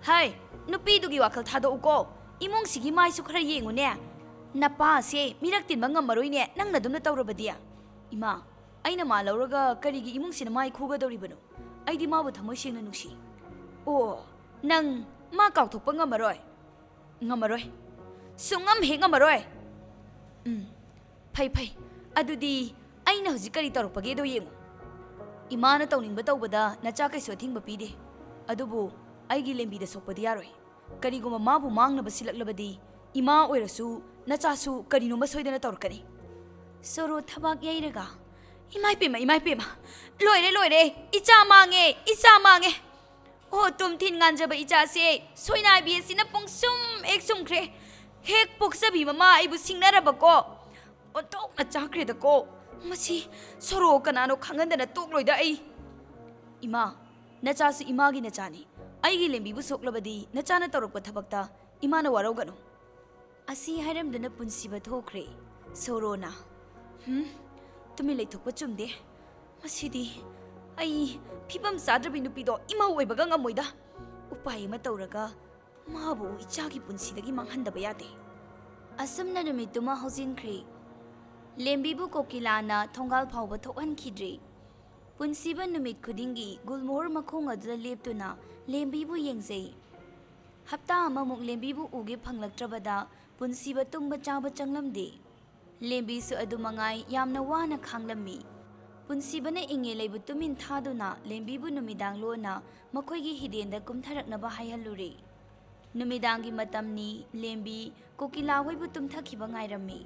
"ꯍꯥꯏ, ꯅꯨꯄꯤꯗꯨꯒꯤ ꯋꯥꯈꯜ ꯊꯥꯗꯣꯛꯎꯀꯣ꯫ ꯏꯃꯨꯡꯁꯤꯒꯤ ꯃꯥꯏꯁꯨ ꯈꯔ ꯌꯦꯡꯉꯨꯅꯦ꯫ ꯅꯄꯥꯁꯦ ꯃꯤꯔꯛ ꯇꯤꯟꯕ ꯉꯝꯃꯔꯣꯏꯅꯦ, ꯅꯪꯅ ꯑꯗꯨꯝꯅ ꯇꯧꯔꯕꯗꯤ꯫" "ꯏꯃꯥ, ꯑꯩꯅ ꯃꯥ ꯂꯧꯔꯒ ꯀꯔꯤꯒꯤ ꯏꯃꯨꯡꯁꯤꯅ ꯃꯥꯏ ꯈꯨꯒꯗꯧꯔꯤꯕꯅꯣ? ꯑꯩꯗꯤ ꯃꯥꯕꯨ ꯊꯃꯣꯏ ꯁꯦꯡꯅ ꯅꯨꯡꯁꯤ꯫" "ꯑꯣ, ꯅꯪ ꯃꯥ ꯀꯥꯎꯊꯣꯛꯄ ꯉꯝꯃꯔꯣꯏ?" "ꯉꯝꯃꯔꯣꯏ꯫ ꯁꯨꯡꯉꯝ ꯍꯦꯛ ꯉꯝꯃꯔꯣꯏ꯫" "ꯎꯝ, ꯐꯩ, ꯐꯩ꯫ ꯑꯗꯨꯗꯤ ꯑꯩꯅ ꯍꯧꯖꯤꯛ ꯀꯔꯤ ꯇꯧꯔꯛꯄꯒꯦꯗꯣ ꯌꯦꯡꯉꯨ꯫ ꯏꯃꯥꯅ ꯇꯧꯅꯤꯡꯕ ꯇꯧꯕꯗ ꯅꯆꯥ ꯀꯩꯁꯨ ꯑꯊꯤꯡꯕ ꯄꯤꯗꯦ꯫ ꯑꯗꯨꯕꯨ ꯑꯩꯒꯤ ꯂꯦꯝꯕꯤꯗ ꯁꯣꯛꯄꯗꯤ ꯌꯥꯔꯣꯏ꯫ ꯀꯔꯤꯒꯨꯝꯕ ꯃꯥꯕꯨ ꯃꯥꯡꯅꯕ ꯁꯤꯜꯂꯛꯂꯕꯗꯤ ꯏꯃꯥ ꯑꯣꯏꯔꯁꯨ ꯅꯆꯥꯁꯨ ꯀꯔꯤꯅꯣꯃ ꯁꯣꯏꯗꯅ ꯇꯧꯔꯛꯀꯅꯤ꯫" ꯁꯣꯔꯣ ꯊꯕꯥꯛ ꯌꯩꯔꯒ, "ꯏꯃꯥꯏ ꯄꯦꯝꯃ, ꯏꯃꯥꯏ ꯄꯦꯝꯃ! ꯂꯣꯏꯔꯦ, ꯂꯣꯏꯔꯦ! ꯏꯆꯥ ꯃꯥꯡꯉꯦ, ꯏꯆꯥ ꯃꯥꯡꯉꯦ! ꯑꯣ, ꯇꯨꯝꯊꯤꯟ ꯉꯥꯟꯖꯕ ꯏꯆꯥꯁꯦ ꯁꯣꯏꯅꯥꯏꯕꯤ ꯑꯁꯤꯅ ꯄꯨꯡꯁꯨꯝ ꯍꯦꯛ ꯁꯨꯝꯈ꯭ꯔꯦ꯫ ꯍꯦꯛ ꯄꯣꯛꯆꯕꯤ ꯃꯃꯥ ꯑꯩꯕꯨ ꯁꯤꯡꯅꯔꯕꯀꯣ꯫ ꯑꯣꯟꯊꯣꯛꯅ ꯆꯥꯈ꯭ꯔꯦꯗꯀꯣ꯫ ꯃꯁꯤ ꯁꯣꯔꯣ ꯀꯅꯥꯅꯣ ꯈꯪꯍꯟꯗꯅ ꯇꯣꯛꯂꯣꯏꯗ ꯑꯩ꯫" "ꯏꯃꯥ, ꯅꯆꯥꯁꯨ ꯏꯃꯥꯒꯤ ꯅꯆꯥꯅꯤ꯫ ꯑꯩꯒꯤ ꯂꯦꯝꯕꯤꯕꯨ ꯁꯣꯛꯂꯕꯗꯤ ꯅꯆꯥꯅ ꯇꯧꯔꯛꯄ ꯊꯕꯛꯇ ꯏꯃꯥꯅ ꯋꯥꯔꯧꯒꯅꯨ꯫" ꯑꯁꯤ ꯍꯥꯏꯔꯝꯗꯅ ꯄꯨꯟꯁꯤꯕ ꯊꯣꯛꯈ꯭ꯔꯦ꯫ ꯁꯣꯔꯣꯅ, "ꯍꯨꯝ, ꯇꯨꯃꯤꯟ ꯂꯩꯊꯣꯛꯄ ꯆꯨꯝꯗꯦ꯫ ꯃꯁꯤꯗꯤ ꯑꯩ ꯐꯤꯕꯝ ꯆꯥꯗ꯭ꯔꯕꯤ ꯅꯨꯄꯤꯗꯣ ꯏꯃꯧ ꯑꯣꯏꯕꯒ ꯉꯝꯃꯣꯏꯗ꯫ ꯎꯄꯥꯏ ꯑꯃ ꯇꯧꯔꯒ ꯃꯥꯕꯨ ꯏꯆꯥꯒꯤ ꯄꯨꯟꯁꯤꯗꯒꯤ ꯃꯥꯡꯍꯟꯗꯕ ꯌꯥꯗꯦ꯫" ꯑꯁꯨꯝꯅ ꯅꯨꯃꯤꯠꯇꯨꯃ ꯍꯧꯖꯤꯟꯈ꯭ꯔꯦ꯫ ꯂꯦꯝꯕꯤꯕꯨ ꯀꯣꯀꯤꯂꯥꯅ ꯊꯣꯡꯒꯥꯜ ꯐꯥꯎꯕ ꯊꯣꯛꯍꯟꯈꯤꯗ꯭ꯔꯦ꯫ ꯄꯨꯟꯁꯤꯕ ꯅꯨꯃꯤꯠ ꯈꯨꯗꯤꯡꯒꯤ ꯒꯨꯜꯃꯣꯍꯣꯔ ꯃꯈꯣꯡ ꯑꯗꯨꯗ ꯂꯦꯞꯇꯨꯅ ꯂꯦꯝꯕꯤꯕꯨ ꯌꯦꯡꯖꯩ꯫ ꯍꯞꯇꯥ ꯑꯃꯃꯨꯛ ꯂꯦꯝꯕꯤꯕꯨ ꯎꯒꯦ ꯐꯪꯂꯛꯇ꯭ꯔꯕꯗ ꯄꯨꯟꯁꯤꯕ ꯇꯨꯝꯕ ꯆꯥꯕ ꯆꯪꯂꯝꯗꯦ꯫ ꯂꯦꯝꯕꯤꯁꯨ ꯑꯗꯨ ꯃꯉꯥꯏ ꯌꯥꯝꯅ ꯋꯥꯅ ꯈꯥꯡꯂꯝꯃꯤ꯫ ꯄꯨꯟꯁꯤꯕꯅ ꯏꯪꯉꯦ ꯂꯩꯕꯨ ꯇꯨꯃꯤꯟ ꯊꯥꯗꯨꯅ ꯂꯦꯝꯕꯤꯕꯨ ꯅꯨꯃꯤꯗꯥꯡ ꯂꯣꯟꯅ ꯃꯈꯣꯏꯒꯤ ꯍꯤꯗꯦꯟꯗ ꯀꯨꯝꯊꯔꯛꯅꯕ ꯍꯥꯏꯍꯜꯂꯨꯔꯦ꯫ ꯅꯨꯃꯤꯗꯥꯡꯒꯤ ꯃꯇꯝꯅꯤ꯫ ꯂꯦꯝꯕꯤ ꯀꯣꯀꯤꯂꯥ ꯍꯣꯏꯕꯨ ꯇꯨꯝꯊꯈꯤꯕ ꯉꯥꯏꯔꯝꯃꯤ꯫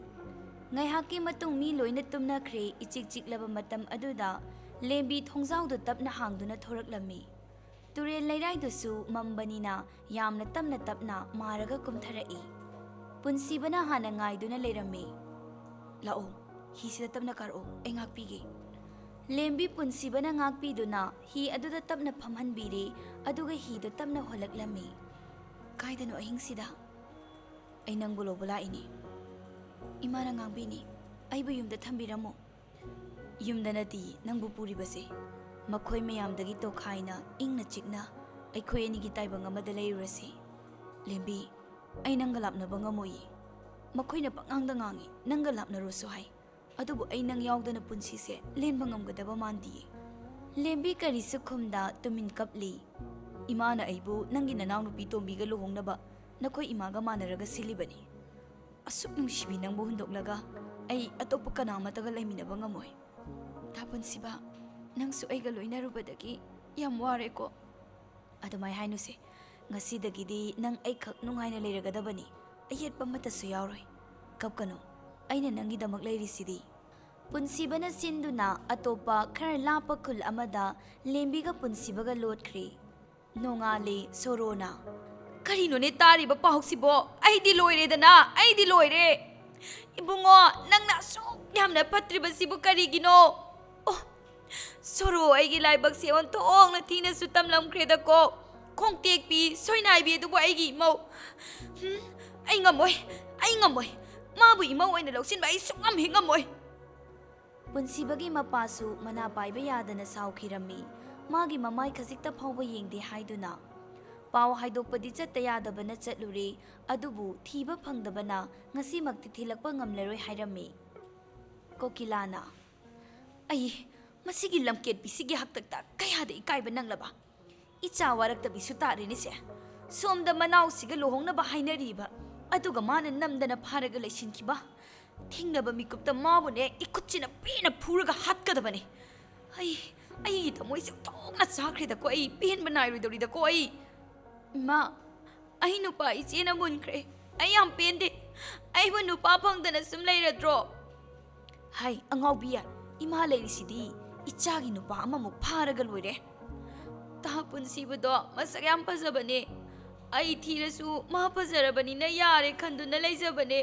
ꯉꯥꯏꯍꯥꯛꯀꯤ ꯃꯇꯨꯡ ꯃꯤ ꯂꯣꯏꯅ ꯇꯨꯝꯅꯈ꯭ꯔꯦ꯫ ꯏꯆꯤꯛ ꯆꯤꯛꯂꯕ ꯃꯇꯝ ꯑꯗꯨꯗ ꯂꯦꯝꯕꯤ ꯊꯣꯡꯖꯥꯎꯗꯨ ꯇꯞꯅ ꯍꯥꯡꯗꯨꯅ ꯊꯣꯔꯛꯂꯝꯃꯤ꯫ ꯇꯨꯔꯦꯜ ꯂꯩꯔꯥꯏꯗꯨꯁꯨ ꯃꯝꯕꯅꯤꯅ ꯌꯥꯝꯅ ꯇꯞꯅ ꯇꯞꯅ ꯃꯥꯔꯒ ꯀꯨꯝꯊꯔꯛꯏ꯫ ꯄꯨꯟꯁꯤꯕꯅ ꯍꯥꯟꯅ ꯉꯥꯏꯗꯨꯅ ꯂꯩꯔꯝꯃꯤ꯫ "ꯂꯥꯛꯑꯣ, ꯍꯤꯁꯤꯗ ꯇꯞꯅ ꯀꯥꯔꯛꯑꯣ, ꯑꯩ ꯉꯥꯛꯄꯤꯒꯦ꯫" ꯂꯦꯝꯕꯤ ꯄꯨꯟꯁꯤꯕꯅ ꯉꯥꯛꯄꯤꯗꯨꯅ ꯍꯤ ꯑꯗꯨꯗ ꯇꯞꯅ ꯐꯝꯍꯟꯕꯤꯔꯦ, ꯑꯗꯨꯒ ꯍꯤꯗꯨ ꯇꯞꯅ ꯍꯣꯜꯂꯛꯂꯝꯃꯤ꯫ "ꯀꯥꯏꯗꯅꯣ ꯑꯍꯤꯡꯁꯤꯗ?" "ꯑꯩ ꯅꯪꯕꯨ ꯂꯧꯕ ꯂꯥꯛꯏꯅꯤ꯫ ꯏꯃꯥꯅ ꯉꯥꯡꯕꯤꯅꯤ, ꯑꯩꯕꯨ ꯌꯨꯝꯗ ꯊꯝꯕꯤꯔꯝꯃꯣ꯫" "ꯌꯨꯝꯗ ꯅꯠꯇꯤꯌꯦ ꯅꯪꯕꯨ ꯄꯨꯔꯤꯕꯁꯦ꯫ ꯃꯈꯣꯏ ꯃꯌꯥꯝꯗꯒꯤ ꯇꯣꯈꯥꯏꯅ ꯏꯪꯅ ꯆꯤꯛꯅ ꯑꯩꯈꯣꯏ ꯑꯅꯤꯒꯤ ꯇꯥꯏꯕꯪ ꯑꯃꯗ ꯂꯩꯔꯨꯔꯁꯤ꯫ ꯂꯦꯝꯕꯤ, ꯑꯩ ꯅꯪꯒ ꯂꯥꯞꯅꯕ ꯉꯝꯃꯣꯏꯌꯦ꯫ ꯃꯈꯣꯏꯅ ꯄꯪꯉꯥꯡꯗ ꯉꯥꯡꯉꯤ, ꯅꯪꯒ ꯂꯥꯞꯅꯔꯣꯁꯨ ꯍꯥꯏ꯫ ꯑꯗꯨꯕꯨ ꯑꯩ ꯅꯪ ꯌꯥꯎꯗꯅ ꯄꯨꯟꯁꯤꯁꯦ ꯂꯦꯟꯕ ꯉꯝꯒꯗꯕ ꯃꯥꯟꯗꯤꯌꯦ꯫" ꯂꯦꯝꯕꯤ ꯀꯔꯤꯁꯨ ꯈꯨꯝꯗ ꯇꯨꯃꯤꯟ ꯀꯞꯂꯤ꯫ "ꯏꯃꯥꯅ ꯑꯩꯕꯨ ꯅꯪꯒꯤ ꯅꯅꯥꯎꯅꯨꯄꯤ ꯇꯣꯝꯕꯤꯒ ꯂꯨꯍꯣꯡꯅꯕ ꯅꯈꯣꯏ ꯏꯃꯥꯒ ꯃꯥꯟꯅꯔꯒ ꯁꯤꯜꯂꯤꯕꯅꯤ꯫ ꯑꯁꯨꯛ ꯅꯨꯡꯁꯤꯕꯤ ꯅꯪꯕꯨ ꯍꯨꯟꯗꯣꯛꯂꯒ ꯑꯩ ꯑꯇꯣꯞꯄ ꯀꯅꯥ ꯑꯃꯠꯇꯒ ꯂꯩꯃꯤꯟꯅꯕ ꯉꯝꯃꯣꯏ꯫" "ꯇꯥ ꯄꯨꯟꯁꯤꯕ, ꯅꯪꯁꯨ ꯑꯩꯒ ꯂꯣꯏꯅꯔꯨꯕꯗꯒꯤ ꯌꯥꯝ ꯋꯥꯔꯦꯀꯣ꯫" "ꯑꯗꯨꯃꯥꯏ ꯍꯥꯏꯅꯨꯁꯦ꯫ ꯉꯁꯤꯗꯒꯤꯗꯤ ꯅꯪ ꯑꯩꯈꯛ ꯅꯨꯡꯉꯥꯏꯅ ꯂꯩꯔꯒꯗꯕꯅꯤ꯫ ꯑꯌꯦꯠꯄ ꯑꯃꯠꯇꯁꯨ ꯌꯥꯎꯔꯣꯏ꯫ ꯀꯞꯀꯅꯨ꯫ ꯑꯩꯅ ꯅꯪꯒꯤꯗꯃꯛ ꯂꯩꯔꯤꯁꯤꯗꯤ꯫" ꯄꯨꯟꯁꯤꯕꯅ ꯁꯤꯟꯗꯨꯅ ꯑꯇꯣꯞꯄ ꯈꯔ ꯂꯥꯞꯄ ꯈꯨꯜ ꯑꯃꯗ ꯂꯦꯝꯕꯤꯒ ꯄꯨꯟꯁꯤꯕꯒ ꯂꯣꯠꯈ꯭ꯔꯦ꯫ ꯅꯣꯡꯉꯥꯜꯂꯦ꯫ ꯁꯣꯔꯣꯅ, "ꯀꯔꯤꯅꯣꯅꯦ ꯇꯥꯔꯤꯕ ꯄꯥꯎꯁꯤꯕꯣ? ꯑꯩꯗꯤ ꯂꯣꯏꯔꯦꯗꯅ, ꯑꯩꯗꯤ ꯂꯣꯏꯔꯦ꯫ ꯏꯕꯨꯡꯉꯣ, ꯅꯪꯅ ꯑꯁꯨꯛ ꯌꯥꯝꯅ ꯐꯠꯇ꯭ꯔꯤꯕꯁꯤꯕꯨ ꯀꯔꯤꯒꯤꯅꯣ? ꯑꯣ, ꯁꯣꯔꯣ, ꯑꯩꯒꯤ ꯂꯥꯏꯕꯛꯁꯦ ꯑꯣꯟꯊꯣꯛꯅ ꯊꯤꯅꯁꯨ ꯇꯝꯂꯝꯈ꯭ꯔꯦꯗꯀꯣ꯫ ꯈꯣꯡꯇꯦꯛꯄꯤ, ꯁꯣꯏꯅꯥꯏꯕꯤ ꯑꯗꯨꯕꯨ ꯑꯩꯒꯤ ꯏꯃꯧ꯫ ꯍꯨꯝ, ꯑꯩ ꯉꯝꯃꯣꯏ, ꯑꯩ ꯉꯝꯃꯣꯏ꯫ ꯃꯥꯕꯨ ꯏꯃꯧ ꯑꯣꯏꯅ ꯂꯧꯁꯤꯟꯕ ꯑꯩ ꯁꯨꯛꯉꯝ ꯍꯦꯛ ꯉꯝꯃꯣꯏ꯫" ꯄꯨꯟꯁꯤꯕꯒꯤ ꯃꯄꯥꯁꯨ ꯃꯅꯥ ꯄꯥꯏꯕ ꯌꯥꯗꯅ ꯁꯥꯎꯈꯤꯔꯝꯃꯤ꯫ ꯃꯥꯒꯤ ꯃꯃꯥꯏ ꯈꯖꯤꯛꯇ ꯐꯥꯎꯕ ꯌꯦꯡꯗꯦ ꯍꯥꯏꯗꯨꯅ꯫ ꯄꯥꯎ ꯍꯥꯏꯗꯣꯛꯄꯗꯤ ꯆꯠꯇ ꯌꯥꯗꯕꯅ ꯆꯠꯂꯨꯔꯦ, ꯑꯗꯨꯕꯨ ꯊꯤꯕ ꯐꯪꯗꯕꯅ ꯉꯁꯤꯃꯛꯇꯤ ꯊꯤꯜꯂꯛꯄ ꯉꯝꯂꯔꯣꯏ ꯍꯥꯏꯔꯝꯃꯤ꯫ ꯀꯣꯀꯤꯂꯥꯅ, "ꯑꯩ ꯃꯁꯤꯒꯤ ꯂꯝꯀꯦꯠꯄꯤꯁꯤꯒꯤ ꯍꯥꯛꯇꯛꯇ ꯀꯌꯥꯗ ꯏꯀꯥꯏꯕ ꯅꯪꯂꯕ? ꯏꯆꯥ ꯋꯥꯔꯛꯇꯕꯤꯁꯨ ꯇꯥꯔꯦꯅꯦꯁꯦ꯫ ꯁꯣꯝꯗ ꯃꯅꯥꯎꯁꯤꯒ ꯂꯨꯍꯣꯡꯅꯕ ꯍꯥꯏꯅꯔꯤꯕ, ꯑꯗꯨꯒ ꯃꯥꯅ ꯅꯝꯗꯅ ꯐꯥꯔꯒ ꯂꯩꯁꯤꯟꯈꯤꯕ꯫ ꯊꯦꯡꯅꯕ ꯃꯤꯀꯨꯞꯇ ꯃꯥꯕꯨꯅꯦ ꯏꯈꯨꯠꯁꯤꯅ ꯄꯦꯟꯅ ꯐꯨꯔꯒ ꯍꯥꯠꯀꯗꯕꯅꯦ꯫ ꯑꯩ, ꯑꯩꯒꯤ ꯊꯃꯣꯏꯁꯦ ꯊꯣꯛꯅ ꯆꯥꯈ꯭ꯔꯦꯗꯀꯣ, ꯑꯩ ꯄꯦꯟꯕ ꯅꯥꯏꯔꯣꯏꯗꯧꯔꯤꯗꯀꯣ ꯑꯩ꯫ ꯏꯃꯥ, ꯑꯩ ꯅꯨꯄꯥ ꯏꯆꯦꯅ ꯃꯨꯟꯈ꯭ꯔꯦ꯫ ꯑꯩ ꯌꯥꯝ ꯄꯦꯟꯗꯦ꯫ ꯑꯩꯕꯨ ꯅꯨꯄꯥ ꯐꯪꯗꯅ ꯁꯨꯝ ꯂꯩꯔꯗ꯭ꯔꯣ? ꯍꯥꯏ, ꯑꯉꯥꯎꯕꯤ, ꯏꯃꯥ ꯂꯩꯔꯤꯁꯤꯗꯤ꯫ ꯏꯆꯥꯒꯤ ꯅꯨꯄꯥ ꯑꯃꯃꯨꯛ ꯐꯥꯔꯒ ꯂꯣꯏꯔꯦ꯫ ꯇꯥ ꯄꯨꯟꯁꯤꯕꯗꯣ ꯃꯁꯛ ꯌꯥꯝ ꯐꯖꯕꯅꯦ꯫ ꯑꯩ ꯊꯤꯔꯁꯨ ꯃꯥ ꯐꯖꯔꯕꯅꯤꯅ ꯌꯥꯔꯦ ꯈꯟꯗꯨꯅ ꯂꯩꯖꯕꯅꯦ꯫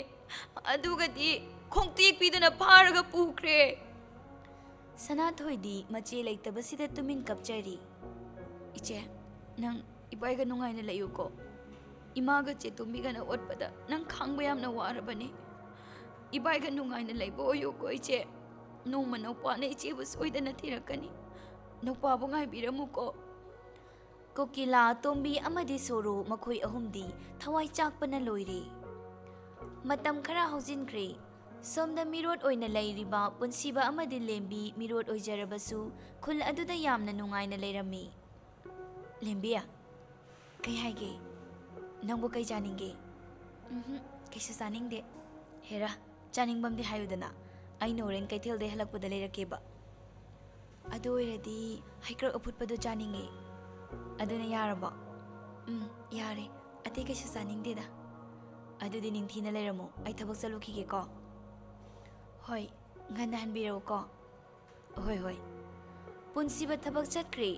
ꯑꯗꯨꯒꯗꯤ ꯈꯣꯡꯇꯦꯛ ꯄꯤꯗꯨꯅ ꯐꯥꯔꯒ ꯄꯨꯈ꯭ꯔꯦ꯫ ꯁꯅꯥꯊꯣꯏꯗꯤ ꯃꯆꯦ ꯂꯩꯇꯕꯁꯤꯗ ꯇꯨꯃꯤꯟ ꯀꯞꯆꯔꯤ꯫ "ꯏꯆꯦ, ꯅꯪ ꯏꯕꯥꯏꯒ ꯅꯨꯡꯉꯥꯏꯅ ꯂꯩꯌꯨꯀꯣ꯫ ꯏꯃꯥꯒ ꯆꯦ ꯇꯣꯝꯕꯤꯒꯅ ꯑꯣꯠꯄꯗ ꯅꯪ ꯈꯥꯡꯕ ꯌꯥꯝꯅ ꯋꯥꯔꯕꯅꯤ꯫ ꯏꯕꯥꯏꯒ ꯅꯨꯡꯉꯥꯏꯅ ꯂꯩꯕ ꯑꯣꯏꯌꯨꯀꯣ ꯏꯆꯦ꯫ ꯅꯣꯡꯃ ꯅꯧꯄꯥꯅ ꯏꯆꯦꯕꯨ ꯁꯣꯏꯗꯅ ꯊꯤꯔꯛꯀꯅꯤ꯫ ꯅꯧꯄꯥꯕꯨ ꯉꯥꯏꯕꯤꯔꯝꯃꯨꯀꯣ꯫" ꯀꯣꯀꯤꯂꯥ, ꯇꯣꯝꯕꯤ ꯑꯃꯗꯤ ꯁꯣꯔꯣ ꯃꯈꯣꯏ ꯑꯍꯨꯝꯗꯤ ꯊꯋꯥꯏ ꯆꯥꯛꯄꯅ ꯂꯣꯏꯔꯦ꯫ ꯃꯇꯝ ꯈꯔ ꯍꯧꯖꯤꯟꯈ꯭ꯔꯦ꯫ ꯁꯣꯝꯗ ꯃꯤꯔꯣꯠ ꯑꯣꯏꯅ ꯂꯩꯔꯤꯕ ꯄꯨꯟꯁꯤꯕ ꯑꯃꯗꯤ ꯂꯦꯝꯕꯤ ꯃꯤꯔꯣꯠ ꯑꯣꯏꯖꯔꯕꯁꯨ ꯈꯨꯜ ꯑꯗꯨꯗ ꯌꯥꯝꯅ ꯅꯨꯡꯉꯥꯏꯅ ꯂꯩꯔꯝꯃꯤ꯫ "ꯂꯦꯝꯕꯤ, ꯀꯩ ꯍꯥꯏꯒꯦ? ꯅꯪꯕꯨ ꯀꯩ ꯆꯥꯅꯤꯡꯒꯦ?" "ꯎꯝꯍꯨꯝ, ꯀꯩꯁꯨ ꯆꯥꯅꯤꯡꯗꯦ꯫" "ꯍꯦꯔꯥ, ꯆꯥꯅꯤꯡꯕꯝꯗꯤ ꯍꯥꯏꯌꯨꯗꯅ, ꯑꯩꯅ ꯍꯣꯔꯦꯟ ꯀꯩꯊꯦꯜꯗꯩ ꯍꯜꯂꯛꯄꯗ ꯂꯩꯔꯛꯀꯦꯕ꯫" "ꯑꯗꯨ ꯑꯣꯏꯔꯗꯤ ꯍꯩꯀ꯭ꯔꯛ ꯑꯐꯨꯠꯄꯗꯣ ꯆꯥꯅꯤꯡꯉꯦ꯫" "ꯑꯗꯨꯅ ꯌꯥꯔꯕꯣ?" "ꯎꯝ, ꯌꯥꯔꯦ꯫ ꯑꯇꯩ ꯀꯩꯁꯨ ꯆꯥꯅꯤꯡꯗꯦꯗ꯫" "ꯑꯗꯨꯗꯤ ꯅꯤꯡꯊꯤꯅ ꯂꯩꯔꯝꯃꯣ, ꯑꯩ ꯊꯕꯛ ꯆꯠꯂꯨꯈꯤꯒꯦꯀꯣ꯫" "ꯍꯣꯏ, ꯉꯟꯅ ꯍꯟꯕꯤꯔꯛꯎꯀꯣ꯫" "ꯍꯣꯏ, ꯍꯣꯏ꯫" ꯄꯨꯟꯁꯤꯕ ꯊꯕꯛ ꯆꯠꯈ꯭ꯔꯦ꯫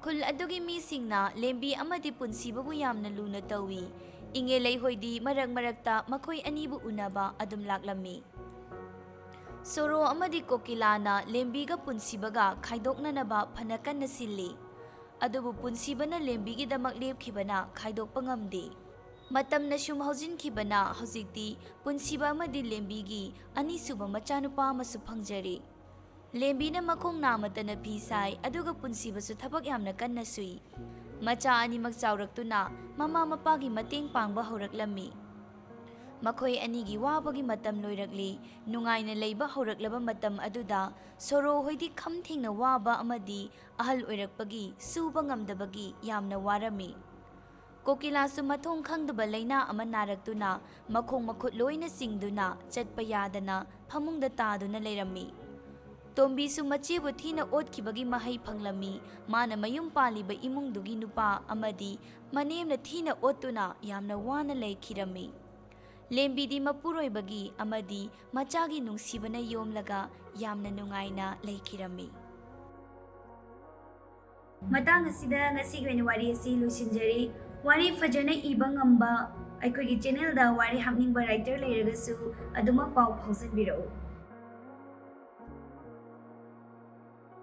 ꯈꯨꯜ ꯑꯗꯨꯒꯤ ꯃꯤꯁꯤꯡꯅ ꯂꯦꯝꯕꯤ ꯑꯃꯗꯤ ꯄꯨꯟꯁꯤꯕꯕꯨ ꯌꯥꯝꯅ ꯂꯨꯅ ꯇꯧꯏ꯫ ꯏꯉꯦꯂꯩ ꯍꯣꯏꯗꯤ ꯃꯔꯛ ꯃꯔꯛꯇ ꯃꯈꯣꯏ ꯑꯅꯤꯕꯨ ꯎꯅꯕ ꯑꯗꯨꯝ ꯂꯥꯛꯂꯝꯃꯤ꯫ ꯁꯣꯔꯣ ꯑꯃꯗꯤ ꯀꯣꯀꯤꯂꯥꯅ ꯂꯦꯝꯕꯤꯒ ꯄꯨꯟꯁꯤꯕꯒ ꯈꯥꯏꯗꯣꯛꯅꯅꯕ ꯐꯅ ꯀꯟꯅ ꯁꯤꯜꯂꯤ꯫ ꯑꯗꯨꯕꯨ ꯄꯨꯟꯁꯤꯕꯅ ꯂꯦꯝꯕꯤꯒꯤꯗꯃꯛ ꯂꯦꯞꯈꯤꯕꯅ ꯈꯥꯏꯗꯣꯛꯄ ꯉꯝꯗꯦ꯫ ꯃꯇꯝꯅ ꯁꯨꯝ ꯍꯧꯖꯤꯟꯈꯤꯕꯅ ꯍꯧꯖꯤꯛꯇꯤ ꯄꯨꯟꯁꯤꯕ ꯑꯃꯗꯤ ꯂꯦꯝꯕꯤꯒꯤ ꯑꯅꯤꯁꯨꯕ ꯃꯆꯥꯅꯨꯄꯥ ꯑꯃꯁꯨ ꯐꯪꯖꯔꯦ꯫ ꯂꯦꯝꯕꯤꯅ ꯃꯈꯣꯡ ꯅꯥꯃꯇꯅ ꯐꯤ ꯁꯥꯏ, ꯑꯗꯨꯒ ꯄꯨꯟꯁꯤꯕꯁꯨ ꯊꯕꯛ ꯌꯥꯝꯅ ꯀꯟꯅ ꯁꯨꯏ꯫ ꯃꯆꯥ ꯑꯅꯤꯃꯛ ꯆꯥꯎꯔꯛꯇꯨꯅ ꯃꯃꯥ ꯃꯄꯥꯒꯤ ꯃꯇꯦꯡ ꯄꯥꯡꯕ ꯍꯧꯔꯛꯂꯝꯃꯤ꯫ ꯃꯈꯣꯏ ꯑꯅꯤꯒꯤ ꯋꯥꯕꯒꯤ ꯃꯇꯝ ꯂꯣꯏꯔꯛꯂꯤ꯫ ꯅꯨꯡꯉꯥꯏꯅ ꯂꯩꯕ ꯍꯧꯔꯛꯂꯕ ꯃꯇꯝ ꯑꯗꯨꯗ ꯁꯣꯔꯣ ꯍꯣꯏꯗꯤ ꯈꯝ ꯊꯦꯡꯅ ꯋꯥꯕ ꯑꯃꯗꯤ ꯑꯍꯜ ꯑꯣꯏꯔꯛꯄꯒꯤ ꯁꯨꯕ ꯉꯝꯗꯕꯒꯤ ꯌꯥꯝꯅ ꯋꯥꯔꯝꯃꯤ꯫ ꯀꯣꯀꯤꯂꯥꯁꯨ ꯃꯊꯣꯡ ꯈꯪꯗꯕ ꯂꯩꯅꯥ ꯑꯃ ꯅꯥꯔꯛꯇꯨꯅ ꯃꯈꯣꯡ ꯃꯈꯨꯠ ꯂꯣꯏꯅ ꯆꯤꯡꯗꯨꯅ ꯆꯠꯄ ꯌꯥꯗꯅ ꯐꯃꯨꯡꯗ ꯇꯥꯗꯨꯅ ꯂꯩꯔꯝꯃꯤ꯫ ꯇꯣꯝꯕꯤꯁꯨ ꯃꯆꯦꯕꯨ ꯊꯤꯅ ꯑꯣꯠꯈꯤꯕꯒꯤ ꯃꯍꯩ ꯐꯪꯂꯝꯃꯤ꯫ ꯃꯥꯅ ꯃꯌꯨꯝ ꯄꯥꯜꯂꯤꯕ ꯏꯃꯨꯡꯗꯨꯒꯤ ꯅꯨꯄꯥ ꯑꯃꯗꯤ ꯃꯅꯦꯝꯅ ꯊꯤꯅ ꯑꯣꯠꯇꯨꯅ ꯌꯥꯝꯅ ꯋꯥꯅ ꯂꯩꯈꯤꯔꯝꯃꯤ꯫ ꯂꯦꯝꯕꯤꯗꯤ ꯃꯄꯨꯔꯣꯏꯕꯒꯤ ꯑꯃꯗꯤ ꯃꯆꯥꯒꯤ ꯅꯨꯡꯁꯤꯕꯅ ꯌꯣꯝꯂꯒ ꯌꯥꯝꯅ ꯅꯨꯡꯉꯥꯏꯅ ꯂꯩꯈꯤꯔꯝꯃꯤ꯫ ꯃꯇꯥꯡ ꯑꯁꯤꯗ ꯉꯁꯤꯒꯤ ꯑꯣꯏꯅ ꯋꯥꯔꯤ ꯑꯁꯤ ꯂꯣꯏꯁꯤꯟꯖꯔꯤ꯫ ꯋꯥꯔꯤ ꯐꯖꯅ ꯏꯕ ꯉꯝꯕ ꯑꯩꯈꯣꯏꯒꯤ ꯆꯦꯅꯦꯜꯗ ꯋꯥꯔꯤ ꯍꯥꯞꯅꯤꯡꯕ ꯔꯥꯏꯇꯔ ꯂꯩꯔꯒꯁꯨ ꯑꯗꯨꯃꯛ ꯄꯥꯎ ꯐꯥꯎꯖꯟꯕꯤꯔꯛꯎ꯫